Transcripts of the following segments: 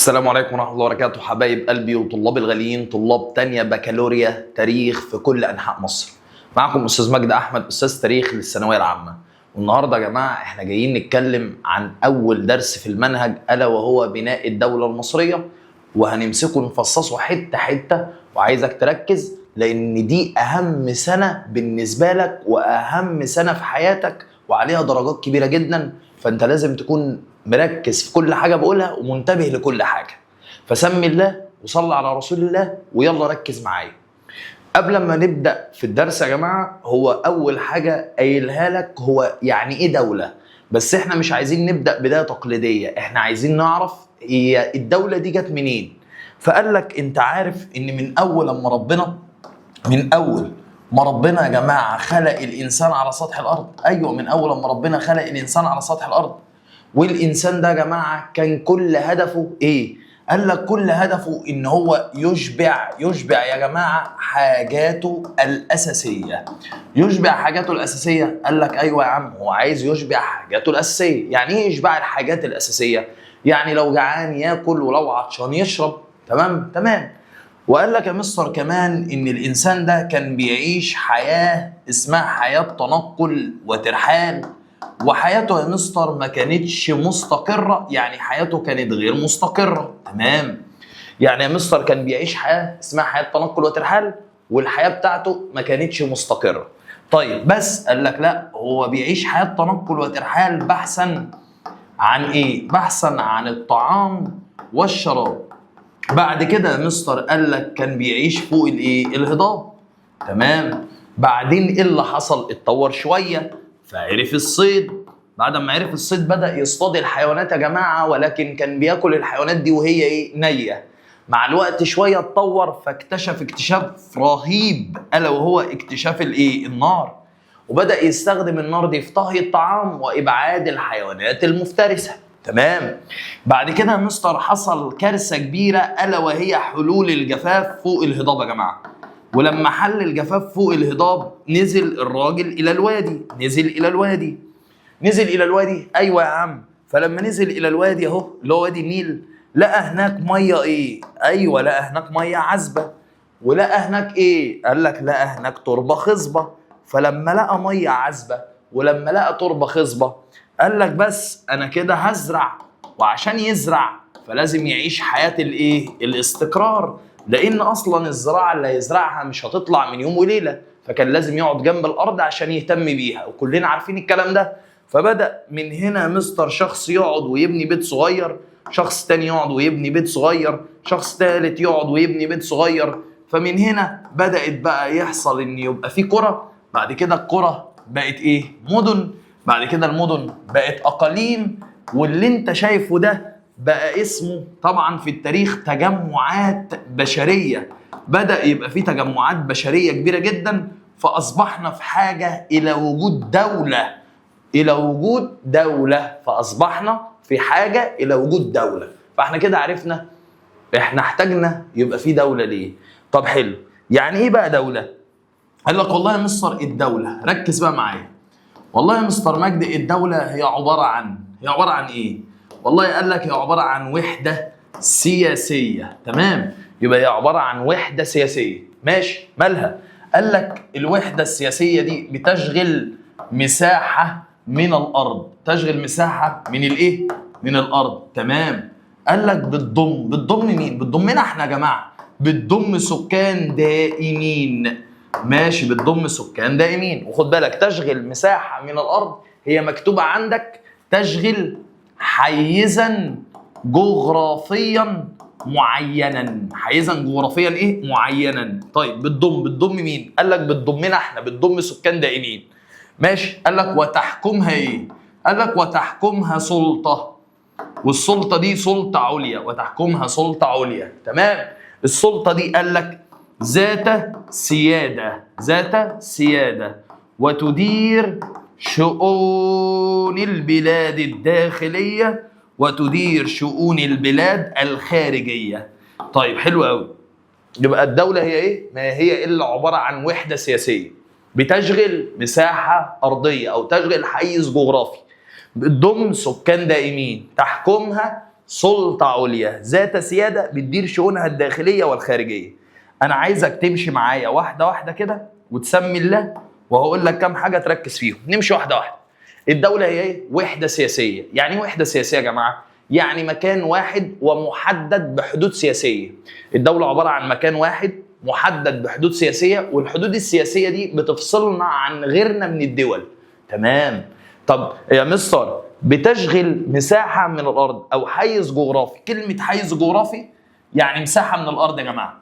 السلام عليكم ورحمة الله وبركاته، حبايب قلبي وطلاب الغاليين، طلاب تانية بكالوريا تاريخ في كل أنحاء مصر. معكم أستاذ مجدي أحمد، أستاذ تاريخ للثانوية العامة. والنهاردة يا جماعة احنا جايين نتكلم عن أول درس في المنهج، ألا وهو بناء الدولة المصرية، وهنمسكه نفصصه حتة حتة. وعايزك تركز لأن دي أهم سنة بالنسبة لك وأهم سنة في حياتك وعليها درجات كبيرة جدا، فأنت لازم تكون مركز في كل حاجة بقولها ومنتبه لكل حاجة. فسمي الله وصلي على رسول الله ويلا ركز معايا. قبل ما نبدأ في الدرس يا جماعة، هو أول حاجة قايلها لك هو يعني إيه دولة. بس إحنا مش عايزين نبدأ بداية تقليدية، إحنا عايزين نعرف هي الدولة دي جت منين. فقال لك أنت عارف إن من أول ما ربنا يا جماعة خلق الإنسان على سطح الأرض، أيوه من أول ما ربنا خلق الإنسان على سطح الأرض، والإنسان ده يا جماعة كان كل هدفه إيه؟ قال لك كل هدفه إن هو يشبع يا جماعة حاجاته الأساسية. يشبع حاجاته الأساسية؟ قال لك أيوه يا عم، هو عايز يشبع حاجاته الأساسية. يعني إيه يشبع الحاجات الأساسية؟ يعني لو جعان ياكل ولو عطشان يشرب. تمام؟ تمام. وقال لك يا مستر كمان ان الانسان ده كان بيعيش حياة اسمها حياة تنقل وترحال، وحياته يا مستر ما كانتش مستقرة، يعني حياته كانت غير مستقرة. تمام. يعني يا مستر كان بيعيش حياة اسمها حياة تنقل وترحال، والحياة بتاعته ما كانتش مستقرة. طيب بس قال لك لا، هو بيعيش حياة تنقل وترحال بحثا عن ايه؟ بحثا عن الطعام والشراب. بعد كده يا مستر قال لك كان بيعيش فوق الايه؟ الهضاب. تمام. بعدين ايه اللي حصل؟ اتطور شوية فعرف الصيد. بعد ما عرف الصيد بدأ يصطاد الحيوانات يا جماعة، ولكن كان بياكل الحيوانات دي وهي ايه؟ نيه. مع الوقت شوية اتطور فاكتشف اكتشاف رهيب، الا وهو اكتشاف الايه؟ النار. وبدأ يستخدم النار دي في طهي الطعام وإبعاد الحيوانات المفترسة. تمام. بعد كده يا مستر حصل كارثة كبيرة، ألا وهي حلول الجفاف فوق الهضاب يا جماعة. ولما حل الجفاف فوق الهضاب نزل الراجل إلى الوادي، نزل إلى الوادي، نزل إلى الوادي. أيوة يا عم. فلما نزل إلى الوادي أهو اللي هو وادي النيل، لقى هناك مية إيه؟ أيوة لقى هناك مية عذبة. ولقى هناك إيه؟ قال لك لقى هناك تربة خصبة. فلما لقى مية عذبة ولما لقى تربة خصبة قال لك بس أنا كده هزرع. وعشان يزرع فلازم يعيش حياة الإيه؟ الاستقرار، لأن أصلا الزراعة اللي هيزرعها مش هتطلع من يوم وليلة، فكان لازم يقعد جنب الأرض عشان يهتم بيها، وكلنا عارفين الكلام ده. فبدأ من هنا مستر شخص يقعد ويبني بيت صغير، شخص تاني يقعد ويبني بيت صغير، شخص تالت يقعد ويبني بيت صغير. فمن هنا بدأت بقى يحصل ان يبقى في قرى. بعد كده القرى بقت ايه؟ مدن. بعد كده المدن بقت اقاليم. واللي انت شايفه ده بقى اسمه طبعا في التاريخ تجمعات بشرية. بدأ يبقى في تجمعات بشرية كبيرة جدا، فأصبحنا في حاجة إلى وجود دولة، إلى وجود دولة. فأصبحنا في حاجة إلى وجود دولة. فاحنا كده عرفنا احنا احتاجنا يبقى في دولة ليه. طب حلو، يعني ايه بقى دولة؟ قال لك والله يا مستر الدولة، ركز بقى معايا، والله يا مستر مجدي الدولة هي عبارة عن، هي عبارة عن ايه؟ والله قال لك هي عبارة عن وحدة سياسية. تمام، يبقى هي عبارة عن وحدة سياسية. ماشي، مالها؟ قال لك الوحدة السياسية دي بتشغل مساحة من الأرض، تشغل مساحة من الايه؟ من الأرض. تمام. قال لك بتضم، بتضم مين؟ بتضمنا احنا يا جماعة، بتضم سكان دائمين. ماشي، بتضم سكان دائمين. وخد بالك تشغل مساحة من الأرض، هي مكتوبة عندك تشغل حيزا جغرافيا معينا. حيزا جغرافيا ايه؟ معينا. طيب بتضم، بتضم مين؟ قال لك بتضمنا احنا، بتضم سكان دائمين. ماشي. قال لك وتحكمها ايه؟ قال لك وتحكمها سلطة، والسلطة دي سلطة عليا، وتحكمها سلطة عليا. تمام. السلطة دي قال لك ذات سيادة، ذات سيادة، وتدير شؤون البلاد الداخلية وتدير شؤون البلاد الخارجية. طيب حلو قوي. يبقى الدولة هي ايه؟ ما هي إلا عبارة عن وحدة سياسية بتشغل مساحة أرضية أو تشغل حيز جغرافي، بتضم سكان دائمين، تحكمها سلطة عليا ذات سيادة بتدير شؤونها الداخلية والخارجية. انا عايزك تمشي معايا واحدة واحدة كده وتسمي الله، وهقول لك كام حاجة تركز فيهم. نمشي واحدة واحدة. الدولة هي ايه؟ وحده سياسية. يعني ايه وحده سياسية يا جماعة؟ يعني مكان واحد ومحدد بحدود سياسية. الدولة عبارة عن مكان واحد محدد بحدود سياسية، والحدود السياسية دي بتفصلنا عن غيرنا من الدول. تمام. طب يا مستر، بتشغل مساحة من الارض او حيز جغرافي. كلمة حيز جغرافي يعني مساحة من الارض يا جماعة.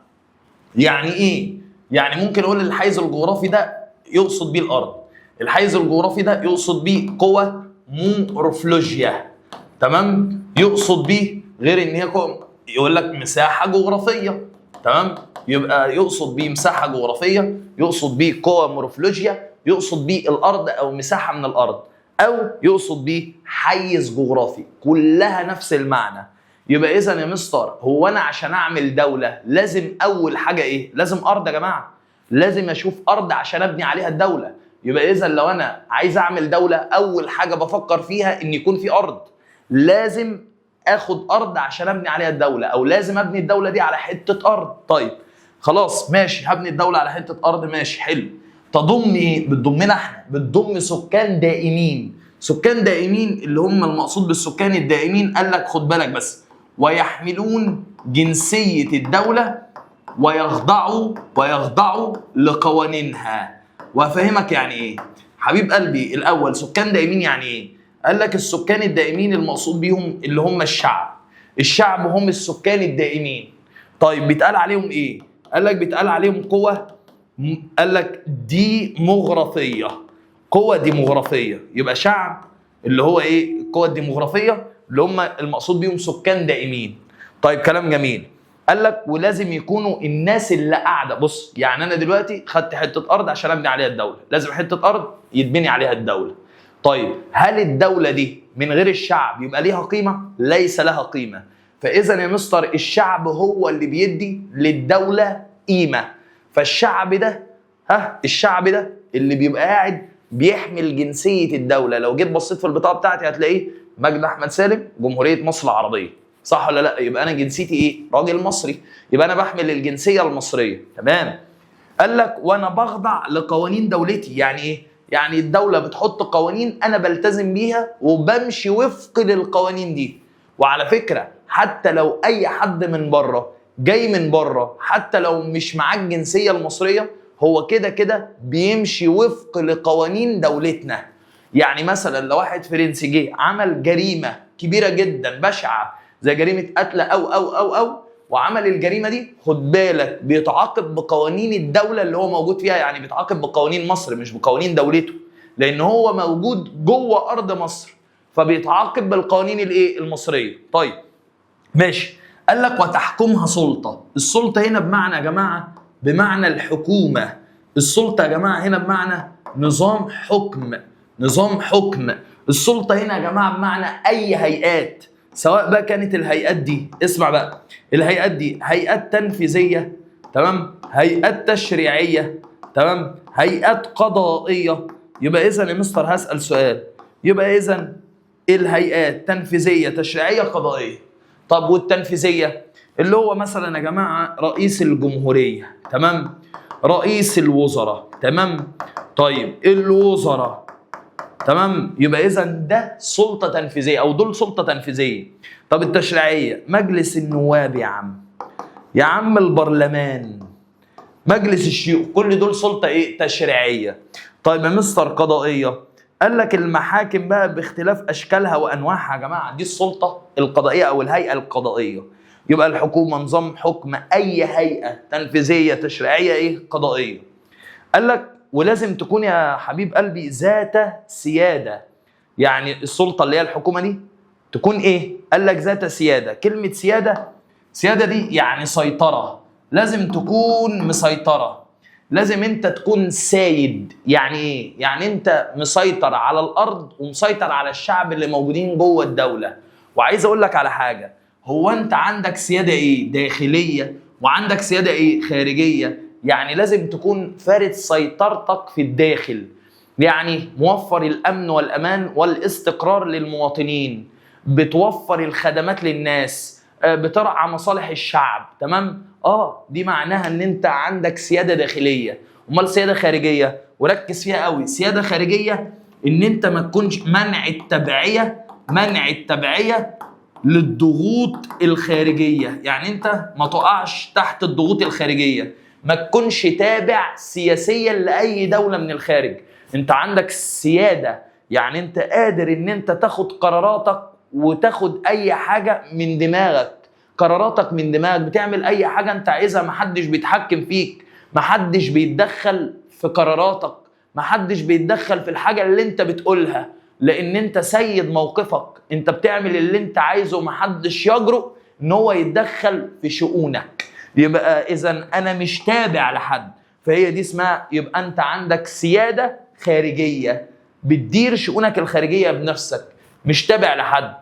يعني ايه؟ يعني ممكن اقول الحيز الجغرافي ده يقصد بيه الارض. الحيز الجغرافي ده يقصد بيه قوة مورفولوجيا. تمام؟ يقصد بيه غير ان هي قوة، يقول لك مساحة جغرافية. تمام؟ يبقى يقصد بيه مساحة جغرافية، يقصد بيه قوة مورفولوجيا، يقصد بيه الارض او مساحة من الارض، او يقصد بيه حيز جغرافي. كلها نفس المعنى. يبقى اذا يا مستر، هو انا عشان اعمل دولة لازم اول حاجة ايه؟ لازم ارض يا جماعة. لازم اشوف ارض عشان ابني عليها الدولة. يبقى اذا لو انا عايز اعمل دولة، اول حاجة بفكر فيها ان يكون في ارض. لازم اخد ارض عشان ابني عليها الدولة، او لازم ابني الدولة دي على حتة ارض. طيب خلاص ماشي، هبني الدولة على حتة ارض، ماشي حلو. تضم ايه؟ بتضمنا احنا، بتضم سكان دائمين. سكان دائمين اللي هم المقصود بالسكان الدائمين، قال لك خد بالك بس، ويحملون جنسية الدولة ويخضعوا لقوانينها. وافهمك يعني ايه حبيب قلبي. الاول سكان دائمين يعني ايه؟ قال لك السكان الدائمين المقصود بيهم اللي هم الشعب. الشعب هم السكان الدائمين. طيب بيتقال عليهم ايه؟ قال لك بيتقال عليهم قوة، قال لك ديموغرافية، قوة ديموغرافية. يبقى شعب اللي هو ايه؟ القوة الديموغرافية اللي هم المقصود بيهم سكان دائمين. طيب كلام جميل. قال لك ولازم يكونوا الناس اللي قاعدة. بص يعني انا دلوقتي خدت حتة ارض عشان ابني عليها الدولة، لازم حتة ارض يتبني عليها الدولة. طيب هل الدولة دي من غير الشعب يبقى ليها قيمة؟ ليس لها قيمة. فاذا يا مستر الشعب هو اللي بيدي للدولة قيمة. فالشعب ده، الشعب ده اللي بيبقى قاعد بيحمل جنسية الدولة. لو جيت بصيت في البطاقة بتاعتي هتلاقيه مجدي احمد سالم، جمهورية مصر العربية، صح ولا لا؟ يبقى انا جنسيتي ايه؟ راجل مصري، يبقى انا بحمل الجنسية المصرية. تمام. قال لك وانا بخضع لقوانين دولتي. يعني ايه؟ يعني الدولة بتحط قوانين انا بلتزم بيها وبمشي وفق للقوانين دي. وعلى فكرة حتى لو اي حد من بره جاي من بره، حتى لو مش معاه الجنسية المصرية، هو كده كده بيمشي وفق لقوانين دولتنا. يعني مثلا لو واحد فرنسي جه عمل جريمة كبيرة جدا بشعة زي جريمة قتل او او او او، وعمل الجريمة دي، خد بالك بيتعاقب بقوانين الدولة اللي هو موجود فيها. يعني بيتعاقب بقوانين مصر مش بقوانين دولته، لان هو موجود جوه ارض مصر، فبيتعاقب بالقوانين الايه؟ المصرية. طيب ماشي. قال لك وتحكمها سلطة. السلطة هنا بمعنى يا جماعة بمعنى الحكومة. السلطة يا جماعة هنا بمعنى نظام حكم، نظام حكم. السلطة هنا يا جماعة بمعنى اي هيئات، سواء بقى كانت الهيئات دي، اسمع بقى، الهيئات دي هيئات تنفيذية، تمام، هيئات تشريعية، تمام، هيئات قضائية. يبقى اذا يا مستر هسأل سؤال، يبقى اذا الهيئات تنفيذية تشريعية قضائية. طب والتنفيذية اللي هو مثلا يا جماعة رئيس الجمهورية، تمام، رئيس الوزراء، تمام، طيب الوزراء، تمام. يبقى اذا ده سلطة تنفيذية او دول سلطة تنفيذية. طب التشريعية مجلس النواب يا عم، يا عم البرلمان، مجلس الشيوخ، كل دول سلطة ايه؟ تشريعية. طيب يا مستر قضائية، قال لك المحاكم بقى باختلاف اشكالها وانواعها يا جماعة، دي السلطة القضائية او الهيئة القضائية. يبقى الحكومة نظام حكم اي هيئة تنفيذية تشريعية ايه؟ قضائية. قال لك ولازم تكون يا حبيب قلبي ذات سيادة. يعني السلطة اللي هي الحكومة دي تكون ايه؟ قال لك ذات سيادة. كلمة سيادة، سيادة دي يعني سيطرة، لازم تكون مسيطرة، لازم انت تكون سيد. يعني ايه؟ يعني انت مسيطر على الارض ومسيطر على الشعب اللي موجودين جوه الدولة. وعايز اقول لك على حاجة، هو انت عندك سيادة ايه؟ داخلية، وعندك سيادة ايه؟ خارجية. يعني لازم تكون فارد سيطرتك في الداخل، يعني موفر الامن والامان والاستقرار للمواطنين. بتوفر الخدمات للناس، بترعى مصالح الشعب. تمام؟ دي معناها ان انت عندك سيادة داخلية. امال سيادة خارجية؟ وركز فيها قوي. سيادة خارجية ان انت ما تكونش منع التبعية، منع التبعية للضغوط الخارجية، يعني انت ما تقعش تحت الضغوط الخارجية، ما تكونش تابع سياسيا لاي دولة من الخارج. انت عندك سيادة، يعني انت قادر ان انت تاخد قراراتك وتاخد اي حاجة من دماغك، قراراتك من دماغك، بتعمل اي حاجة انت عايزها، محدش بيتحكم فيك، محدش بيتدخل في قراراتك، محدش بيتدخل في الحاجة اللي انت بتقولها، لان انت سيد موقفك، انت بتعمل اللي انت عايزه، محدش يجرؤ ان هو يتدخل في شؤونك. يبقى اذا انا مش تابع لحد، فهي دي اسمها يبقى انت عندك سيادة خارجية، بتدير شؤونك الخارجية بنفسك، مش تابع لحد.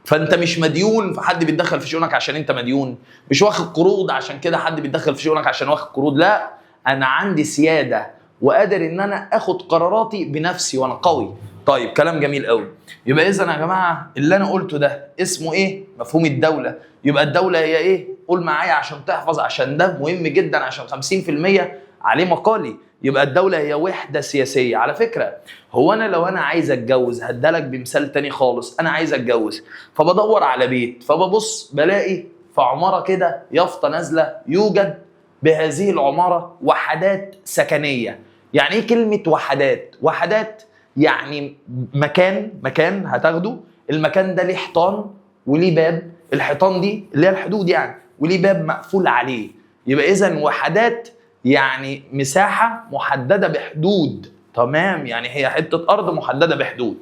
فانت مش مديون فحد بيتدخل في شؤونك عشان انت مديون، مش واخد قروض عشان كده حد بيتدخل في شؤونك عشان واخد قروض. لا، انا عندي سيادة وقادر ان انا اخد قراراتي بنفسي وانا قوي. طيب كلام جميل قوي. يبقى اذا يا جماعة اللي انا قلته ده اسمه ايه؟ مفهوم الدولة. يبقى الدولة هي ايه؟ قول معايا عشان تحفظ، عشان ده مهم جدا، عشان 50% عليه مقالي. يبقى الدولة هي وحدة سياسية. على فكرة هو أنا لو أنا عايز أتجوز، هدالك بمثال تاني خالص، أنا عايز أتجوز فبدور على بيت، فببص بلاقي في عمارة كده يافطة نازلة يوجد بهذه العمارة وحدات سكنية. يعني إيه كلمة وحدات؟ وحدات يعني مكان، مكان هتاخده، المكان ده ليه حيطان وليه باب، الحيطان دي اللي هي الحدود يعني، وليه باب مقفول عليه. يبقى إذن وحدات يعني مساحة محددة بحدود. تمام، يعني هي حتة أرض محددة بحدود.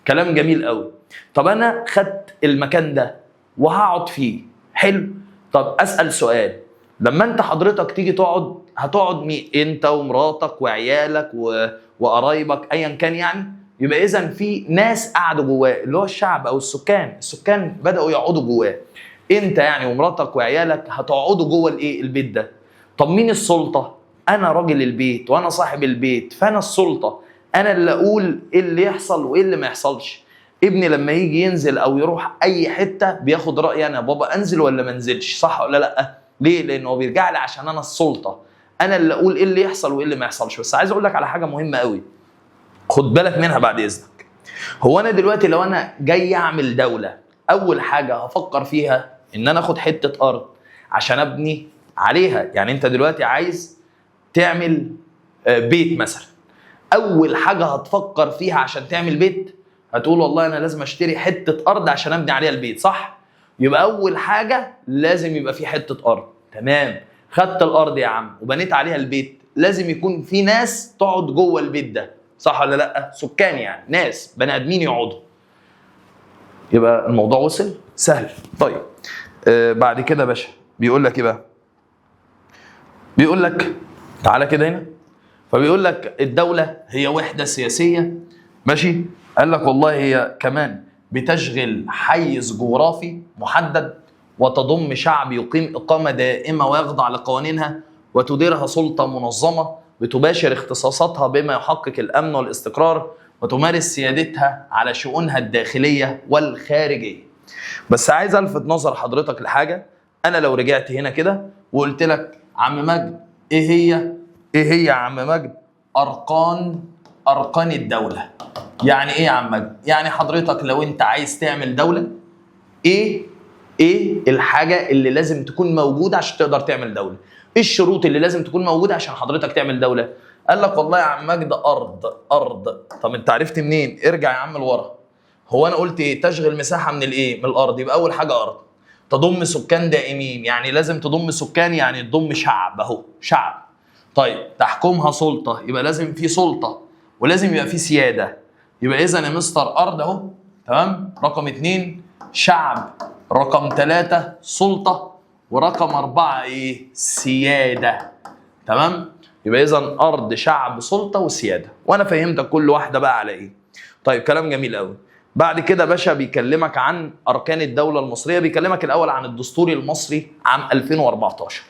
كلام جميل قوي. طب أنا خدت المكان ده وهقعد فيه، حلو. طب أسأل سؤال، لما أنت حضرتك تيجي تقعد، هتقعد مين؟ أنت ومراتك وعيالك وقرايبك أيا كان يعني. يبقى إذن في ناس قعدوا جواه، اللي هو الشعب أو السكان. السكان بدأوا يقعدوا جواه، أنت يعني ومراتك وعيالك هتقعدوا جوه الإيه؟ البيت ده. طب مين السلطة؟ أنا راجل البيت وأنا صاحب البيت، فأنا السلطة، أنا اللي أقول إيه اللي يحصل وإيه اللي ما يحصلش. ابني لما يجي ينزل أو يروح أي حتة بياخد رأيي أنا، بابا أنزل ولا ما أنزلش، صح ولا لأ؟ ليه؟ لأنه هو بيرجع لي عشان أنا السلطة، أنا اللي أقول إيه اللي يحصل وإيه اللي ما يحصلش. بس عايز أقول لك على حاجة مهمة قوي، خد بالك منها بعد إذنك. هو أنا دلوقتي لو أنا جاي أعمل دولة، أول حاجة هفكر فيها إن أنا أخد حتة أرض عشان أبني عليها. يعني انت دلوقتي عايز تعمل بيت مثلا، اول حاجة هتفكر فيها عشان تعمل بيت هتقول والله انا لازم اشتري حتة ارض عشان ابني عليها البيت، صح؟ يبقى اول حاجة لازم يبقى في حتة ارض. تمام، خدت الارض يا عم وبنيت عليها البيت، لازم يكون في ناس تقعد جوه البيت ده، صح ولا لا؟ سكان يعني، ناس بني ادمين يقعدوا. يبقى الموضوع وصل سهل. طيب بعد كده يا باشا بيقول لك ايه بقى؟ بيقول لك تعالى كده هنا، فبيقول لك الدولة هي وحدة سياسية، ماشي؟ قال لك والله هي كمان بتشغل حيز جغرافي محدد وتضم شعب يقيم إقامة دائمة ويخضع لقوانينها وتديرها سلطة منظمة بتباشر اختصاصاتها بما يحقق الأمن والاستقرار وتمارس سيادتها على شؤونها الداخلية والخارجية. بس عايز ألفت نظر حضرتك لحاجة. أنا لو رجعت هنا كده وقلت لك عم مجد، ايه هي يا عم مجد اركان الدولة؟ يعني ايه يا عم مجد؟ يعني حضرتك لو انت عايز تعمل دولة، ايه الحاجة اللي لازم تكون موجودة عشان تقدر تعمل دولة؟ ايه الشروط اللي لازم تكون موجودة عشان حضرتك تعمل دولة؟ قال لك والله يا عم مجد ارض. طب انت عرفت منين؟ ارجع يا عم لورا. هو انا قلت ايه؟ تشغل مساحة من الايه؟ من الارض. يبقى اول حاجة ارض. تضم سكان دائمين، يعني لازم تضم سكان، يعني تضم شعب، اهو شعب. طيب تحكمها سلطة، يبقى لازم في سلطة ولازم يبقى في سيادة. يبقى اذا يا مستر ارض اهو، تمام. رقم 2 شعب، رقم 3 سلطة، ورقم 4 ايه؟ سيادة. تمام. يبقى اذا ارض، شعب، سلطة، وسياده. وانا فهمتك كل واحدة بقى على ايه. طيب كلام جميل قوي. بعد كده باشا بيكلمك عن اركان الدولة المصرية. بيكلمك الاول عن الدستور المصري عام 2014.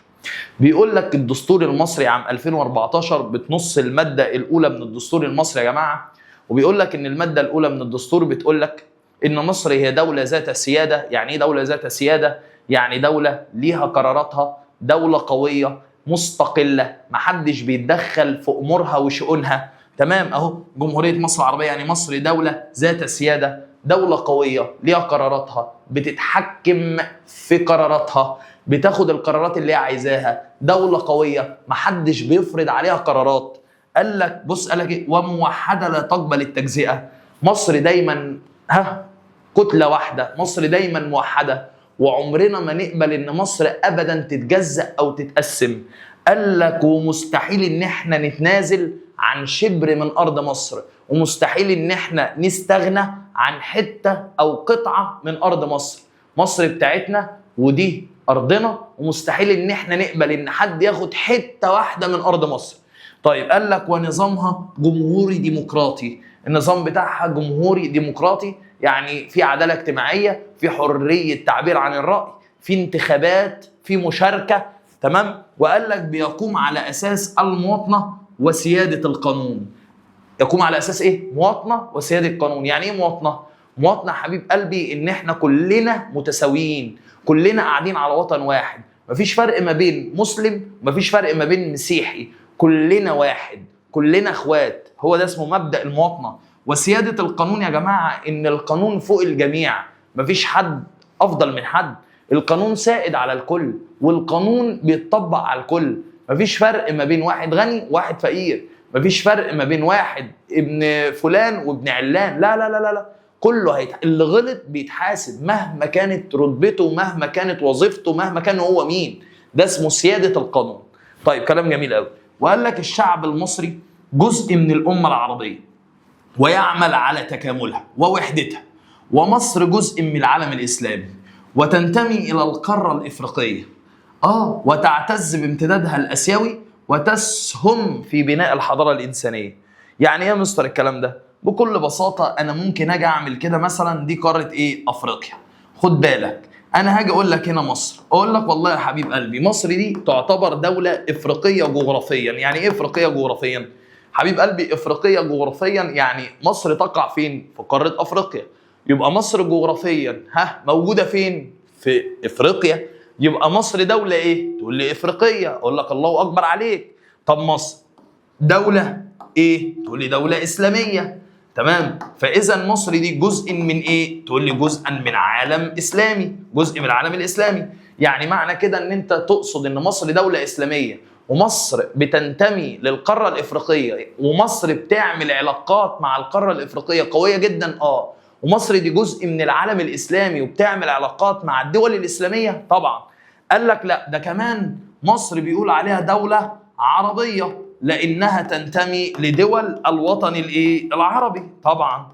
بيقول لك الدستور المصري عام 2014 بتنص المادة الاولى من الدستور المصري يا جماعة، وبيقول لك ان المادة الاولى من الدستور بتقول لك ان مصر هي دولة ذات سيادة. يعني ايه دولة ذات سيادة؟ يعني دولة ليها قراراتها، دولة قوية مستقلة، محدش بيتدخل في امورها وشؤونها. تمام، اهو جمهورية مصر العربية، يعني مصر دولة ذات سيادة، دولة قوية ليها قراراتها، بتتحكم في قراراتها، بتاخد القرارات اللي هي عايزاها، دولة قوية محدش بيفرض عليها قرارات. قال لك بص، قال لك ايه؟ وموحدة لا تقبل التجزئة. مصر دايما ها كتلة واحدة، مصر دايما موحدة، وعمرنا ما نقبل ان مصر ابدا تتجزأ او تتقسم. قال لك ومستحيل ان احنا نتنازل عن شبر من ارض مصر، ومستحيل ان احنا نستغنى عن حتة او قطعة من ارض مصر. مصر بتاعتنا ودي ارضنا، ومستحيل ان احنا نقبل ان حد ياخد حتة واحدة من ارض مصر. طيب قال لك ونظامها جمهوري ديمقراطي. النظام بتاعها جمهوري ديمقراطي، يعني في عدالة اجتماعية، في حرية تعبير عن الرأي، في انتخابات، في مشاركة. تمام. وقال لك بيقوم على أساس المواطنة وسيادة القانون. يقوم على أساس إيه؟ مواطنة وسيادة القانون. يعني إيه مواطنة؟ مواطنة حبيب قلبي إن إحنا كلنا متساويين، كلنا قاعدين على وطن واحد، مفيش فرق ما بين مسلم، مفيش فرق ما بين مسيحي، كلنا واحد، كلنا اخوات. هو ده اسمه مبدأ المواطنة. وسيادة القانون يا جماعة إن القانون فوق الجميع، مفيش حد أفضل من حد، القانون سائد على الكل، والقانون بيتطبق على الكل. مفيش فرق ما بين واحد غني وواحد فقير، مفيش فرق ما بين واحد ابن فلان وابن علان، لا لا لا لا, لا. كله اللي غلط بيتحاسب مهما كانت رتبته، مهما كانت وظيفته، مهما كان هو مين. ده اسمه سيادة القانون. طيب كلام جميل قوي. وقال لك الشعب المصري جزء من الأمة العربية ويعمل على تكاملها ووحدتها، ومصر جزء من العالم الإسلامي وتنتمي إلى القارة الإفريقية، وتعتز بامتدادها الآسيوي وتسهم في بناء الحضارة الإنسانية. يعني إيه يا مستر الكلام ده؟ بكل بساطة أنا ممكن أجي أعمل كده مثلا، دي قارة إيه؟ أفريقيا. خد بالك أنا هاجي أقول لك هنا مصر، أقول لك والله يا حبيب قلبي مصر دي تعتبر دولة إفريقية جغرافيا. يعني إيه إفريقية جغرافيا؟ حبيب قلبي إفريقية جغرافيا يعني مصر تقع فين؟ في قارة أفريقيا. يبقى مصر جغرافيا ها موجودة فين؟ في إفريقيا. يبقى مصر دولة إيه؟ تقول لي إفريقية. أقول لك الله أكبر عليك. طب مصر دولة إيه؟ تقول لي دولة إسلامية. تمام. فإذا مصر دي جزء من إيه؟ تقول لي جزءا من عالم إسلامي، جزء من العالم الإسلامي. يعني معنى كده إن أنت تقصد إن مصر دولة إسلامية، ومصر بتنتمي للقارة الإفريقية، ومصر بتعمل علاقات مع القارة الإفريقية قوية جدا، ومصر دي جزء من العالم الإسلامي وبتعمل علاقات مع الدول الإسلامية طبعا. قال لك لا، ده كمان مصر بيقول عليها دولة عربية لأنها تنتمي لدول الوطن الإيه؟ العربي طبعا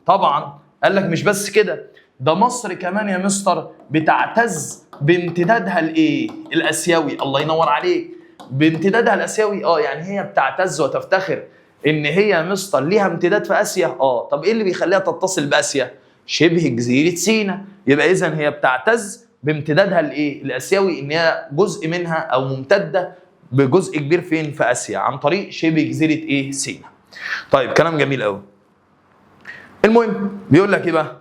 طبعا. قال لك مش بس كده، ده مصر كمان يا مستر بتعتز بامتدادها الإيه؟ الآسيوي. الله ينور عليك، بامتدادها الآسيوي. يعني هي بتعتز وتفتخر إن هي يا مستر ليها امتداد في آسيا. طب إيه اللي بيخليها تتصل بآسيا؟ شبه جزيرة سيناء. يبقى إذن هي بتعتز بامتدادها الإيه؟ الآسيوي، إن هي جزء منها أو ممتدة بجزء كبير فين؟ في آسيا، عن طريق شبه جزيرة إيه؟ سيناء. طيب كلام جميل قوي. المهم بيقول لك إيه بقى؟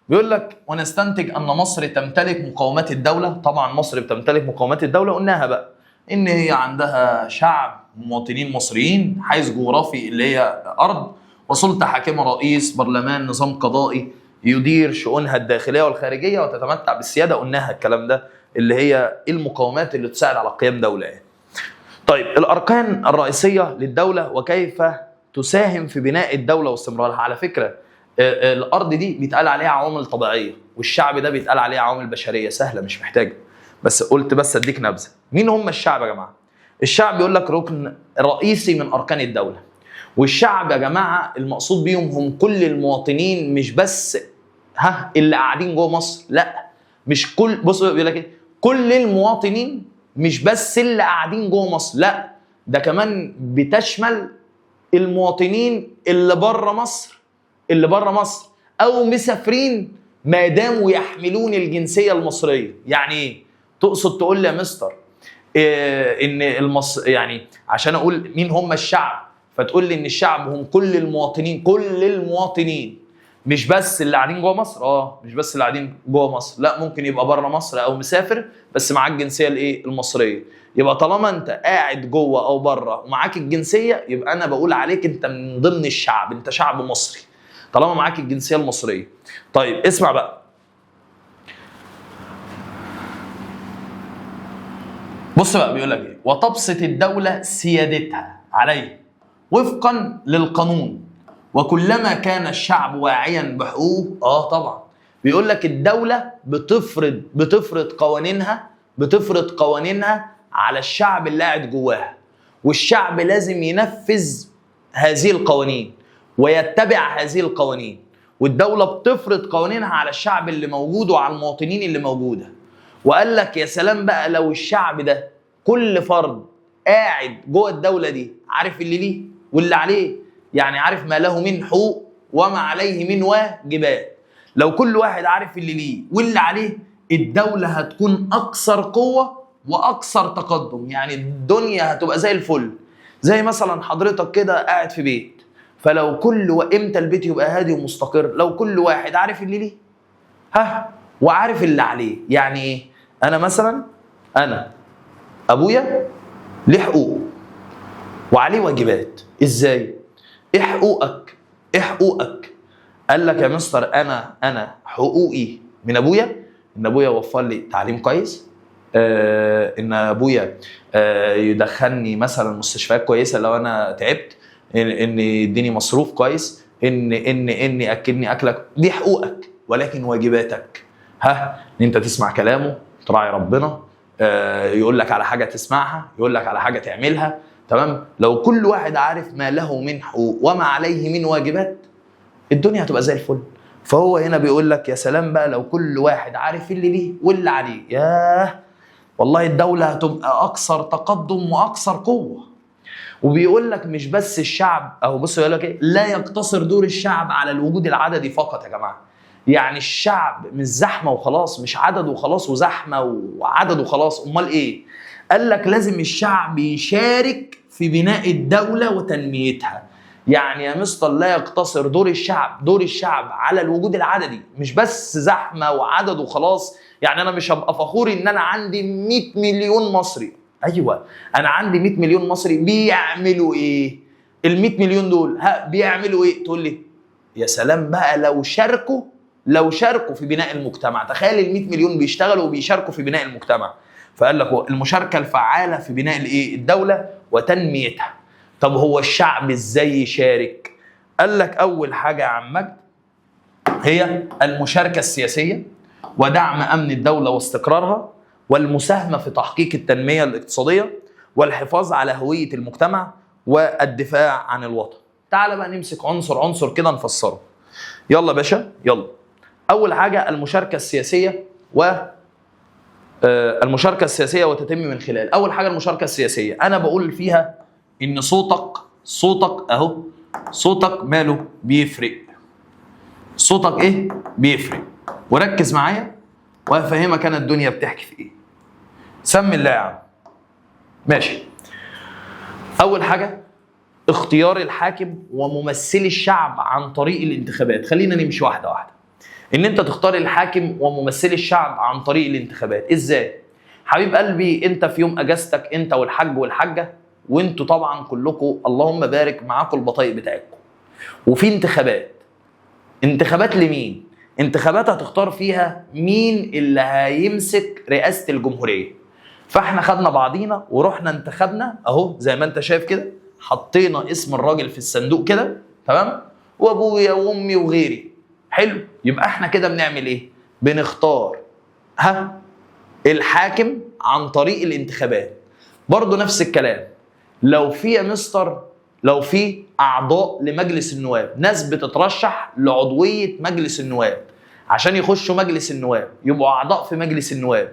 بيقول لك ونستنتج أن مصر تمتلك مقومات الدولة. طبعا مصر بتمتلك مقومات الدولة، قلناها بقى إن هي عندها شعب مواطنين مصريين، حيز جغرافي اللي هي أرض، وسلطة حاكمة، رئيس، برلمان، نظام قضائي يدير شؤونها الداخلية والخارجية، وتتمتع بالسيادة. قلناها الكلام ده اللي هي المقومات اللي تساعد على قيام دولة يعني. طيب الأركان الرئيسية للدولة وكيف تساهم في بناء الدولة واستمرارها. على فكرة الأرض دي بيتقال عليها عوامل طبيعية، والشعب ده بيتقال عليه عوامل بشرية. سهلة مش محتاجة، بس قلت بس أديك نبذة. مين هم الشعب يا جماعة؟ الشعب بيقول لك ركن رئيسي من أركان الدولة. والشعب يا جماعة المقصود بيهم هم كل المواطنين، مش بس ها اللي قاعدين جوه مصر، لا مش كل، بصوا بيقول لك ايه؟ كل المواطنين، مش بس اللي قاعدين جوه مصر، لا ده كمان بتشمل المواطنين اللي بره مصر، اللي بره مصر او مسافرين ما داموا يحملون الجنسية المصرية. يعني ايه؟ تقصد تقول لي يا مستر إيه ان يعني عشان اقول مين هم الشعب، فتقول لي ان الشعب هم كل المواطنين، كل المواطنين، مش بس اللي قاعدين جوه مصر، مش بس اللي قاعدين جوه مصر، لا ممكن يبقى بره مصر او مسافر بس معاك الجنسية الايه؟ المصرية. يبقى طالما انت قاعد جوه او بره ومعاك الجنسية، يبقى انا بقول عليك انت من ضمن الشعب، انت شعب مصري طالما معاك الجنسية المصرية. طيب اسمع بقى، بص بقى بيقول لك ايه: وتبسط الدولة سيادتها عليه وفقا للقانون، وكلما كان الشعب واعيا بحقوقه. طبعا بيقول لك الدولة بتفرض قوانينها، بتفرض قوانينها على الشعب اللي قاعد جواها، والشعب لازم ينفذ هذه القوانين ويتبع هذه القوانين، والدولة بتفرض قوانينها على الشعب اللي موجود وعلى المواطنين اللي موجودة. وقال لك يا سلام بقى لو الشعب ده كل فرد قاعد جوه الدولة دي عارف اللي ليه واللي عليه، يعني عارف ما له من حقوق وما عليه من واجبات. لو كل واحد عارف اللي ليه واللي عليه، الدولة هتكون أكثر قوة وأكثر تقدم، يعني الدنيا هتبقى زي الفل. زي مثلا حضرتك كده قاعد في بيت، فلو كل امتى البيت يبقى هادي ومستقر؟ لو كل واحد عارف اللي ليه ها وعارف اللي عليه. يعني ايه؟ انا مثلا، انا ابويا ليه حقوق وعليه واجبات. ازاي؟ ايه حقوقك؟ ايه حقوقك؟ قال لك يا مستر انا حقوقي من ابويا ان ابويا وفر لي تعليم كويس، ان ابويا يدخلني مثلا مستشفيات كويسة لو انا تعبت، ان يديني مصروف كويس، ان ان ان ياكلني اكلك. دي حقوقك. ولكن واجباتك ها ان انت تسمع كلامه، تراعي ربنا، يقول لك على حاجة تسمعها، يقول لك على حاجة تعملها. تمام؟ لو كل واحد عارف ما له من حقوق وما عليه من واجبات، الدنيا هتبقى زي الفل. فهو هنا بيقول لك يا سلام بقى لو كل واحد عارف اللي ليه واللي عليه، ياه والله الدولة هتبقى أكثر تقدم وأكثر قوة. وبيقول لك مش بس الشعب، أو بص يقول لك إيه: لا يقتصر دور الشعب على الوجود العددي فقط يا جماعة. يعني الشعب مش زحمة وخلاص، مش عدد وخلاص وزحمة وعدد وخلاص، أمال إيه؟ قال لك لازم الشعب يشارك في بناء الدولة وتنميتها. يعني يا مستر لا يقتصر دور الشعب، دور الشعب على الوجود العددي، مش بس زحمة وعدد وخلاص. يعني أنا مش هبقى فخور إن أنا عندي 100 مليون مصري. أيوة أنا عندي 100 مليون مصري، بيعملوا إيه؟ ال 100 مليون دول ها بيعملوا إيه؟ تقول لي يا سلام بقى لو شاركوا، لو شاركوا في بناء المجتمع. تخيل ال 100 مليون بيشتغلوا وبيشاركوا في بناء المجتمع. فقال لك المشاركة الفعالة في بناء الإيه؟ الدولة وتنميتها. طب هو الشعب ازاي يشارك؟ قال لك اول حاجة يا عم مجد هي المشاركة السياسية ودعم امن الدولة واستقرارها، والمساهمة في تحقيق التنمية الاقتصادية، والحفاظ على هوية المجتمع، والدفاع عن الوطن. تعال بقى نمسك عنصر عنصر كده نفسره. يلا باشا يلا. اول حاجة المشاركة السياسية و المشاركة السياسية وتتم من خلال اول حاجة المشاركة السياسية. انا بقول فيها ان صوتك، صوتك اهو، صوتك ماله بيفرق. صوتك ايه بيفرق. وركز معايا وهفهمك انا الدنيا بتحكي في ايه. سمي الله يا عم. ماشي. اول حاجة اختيار الحاكم وممثلي الشعب عن طريق الانتخابات. خلينا نمشي واحدة واحدة. ان انت تختار الحاكم وممثلي الشعب عن طريق الانتخابات. ازاي؟ حبيب قلبي انت في يوم اجازتك انت والحاج والحاجة، وانتوا طبعا كلكم اللهم بارك معاكم البطايق بتاعتكم، وفي انتخابات. انتخابات لمين؟ انتخابات هتختار فيها مين اللي هيمسك رئاسة الجمهورية. فاحنا خدنا بعضينا ورحنا انتخبنا اهو زي ما انت شايف كده، حطينا اسم الراجل في الصندوق كده، تمام؟ وابويا وامي وغيري. حلو. يبقى احنا كده بنعمل ايه؟ بنختار ها الحاكم عن طريق الانتخابات. برضو نفس الكلام لو في يا مستر، لو في اعضاء لمجلس النواب، ناس بتترشح لعضويه مجلس النواب عشان يخشوا مجلس النواب، يبقوا اعضاء في مجلس النواب.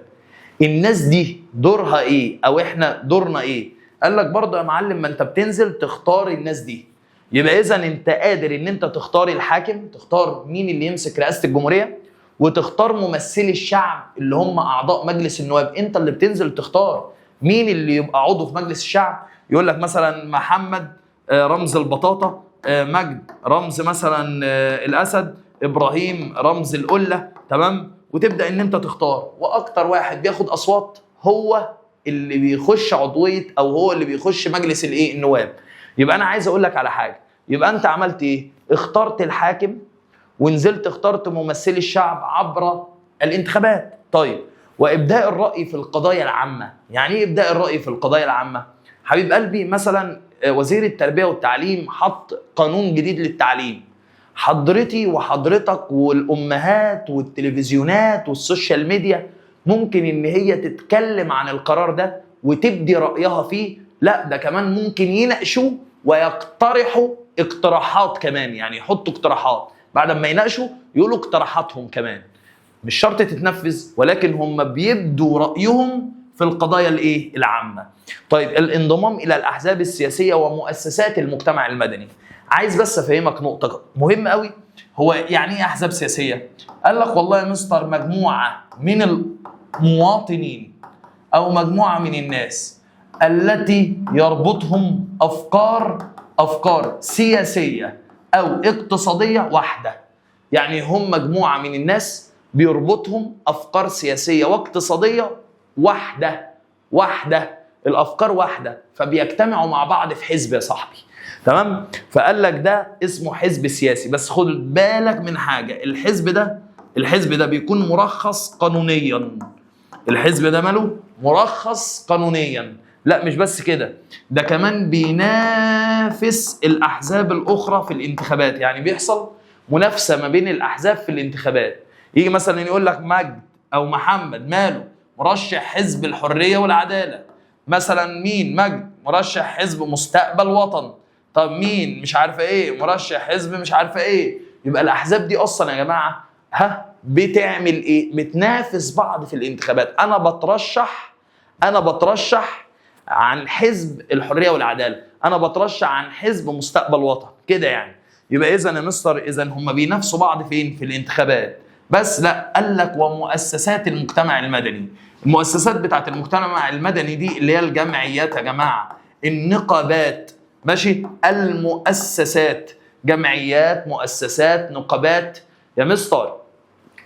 الناس دي دورها ايه؟ او احنا دورنا ايه؟ قال لك برضه يا معلم ما انت بتنزل تختار الناس دي. يبقى اذا انت قادر ان انت تختار الحاكم، تختار مين اللي يمسك رئاسة الجمهورية، وتختار ممثلي الشعب اللي هم اعضاء مجلس النواب. انت اللي بتنزل تختار مين اللي يبقى عضو في مجلس الشعب. يقول لك مثلا محمد رمز البطاطا، مجد رمز مثلا الاسد، ابراهيم رمز القلة، تمام؟ وتبدا ان انت تختار، واكتر واحد بياخد اصوات هو اللي بيخش عضوية او هو اللي بيخش مجلس الايه؟ النواب. يبقى انا عايز اقول لك على حاجة، يبقى انت عملت ايه؟ اخترت الحاكم ونزلت اخترت ممثلي الشعب عبر الانتخابات. طيب وابداء الراي في القضايا العامة، يعني ايه ابداء الراي في القضايا العامة؟ حبيب قلبي مثلا وزير التربية والتعليم حط قانون جديد للتعليم، حضرتي وحضرتك والامهات والتلفزيونات وال social media ممكن ان هي تتكلم عن القرار ده وتبدي رايها فيه. لا ده كمان ممكن يناقشوا ويقترحوا اقتراحات كمان، يعني يحطوا اقتراحات بعد ما يناقشوا يقولوا اقتراحاتهم كمان، مش شرط تتنفذ ولكن هم بيبدوا رايهم في القضايا الايه؟ العامة. طيب الانضمام الى الاحزاب السياسية ومؤسسات المجتمع المدني. عايز بس افهمك نقطة مهمة قوي، هو يعني ايه احزاب سياسية؟ قال لك والله يا مستر مجموعة من المواطنين او مجموعة من الناس التي يربطهم افكار سياسية او اقتصادية واحدة. يعني هم مجموعة من الناس بيربطهم افكار سياسية واقتصادية واحدة، الافكار واحدة، فبيجتمعوا مع بعض في حزب يا صاحبي، تمام؟ فقال لك ده اسمه حزب سياسي. بس خد بالك من حاجة، الحزب ده بيكون مرخص قانونيا. الحزب ده ماله؟ مرخص قانونيا. لا مش بس كده، ده كمان بينافس الاحزاب الاخرى في الانتخابات، يعني بيحصل منافسه ما بين الاحزاب في الانتخابات. يجي مثلا يقول لك مجد او محمد ماله؟ مرشح حزب الحرية والعدالة. مثلا مين؟ مجد مرشح حزب مستقبل وطن. طب مين مش عارفه ايه؟ مرشح حزب مش عارفه ايه. يبقى الاحزاب دي اصلا يا جماعة ها بتعمل ايه؟ بتنافس بعض في الانتخابات. انا بترشح عن حزب الحرية والعدالة، انا بترشح عن حزب مستقبل وطن كده يعني. يبقى اذا يا مستر اذا هم بينافسوا بعض فين؟ في الانتخابات. بس لا، قال لك ومؤسسات المجتمع المدني. المؤسسات بتاعت المجتمع المدني دي اللي هي الجمعيات يا جماعة، النقابات، ماشي، المؤسسات، جمعيات، مؤسسات، نقابات يا مستر.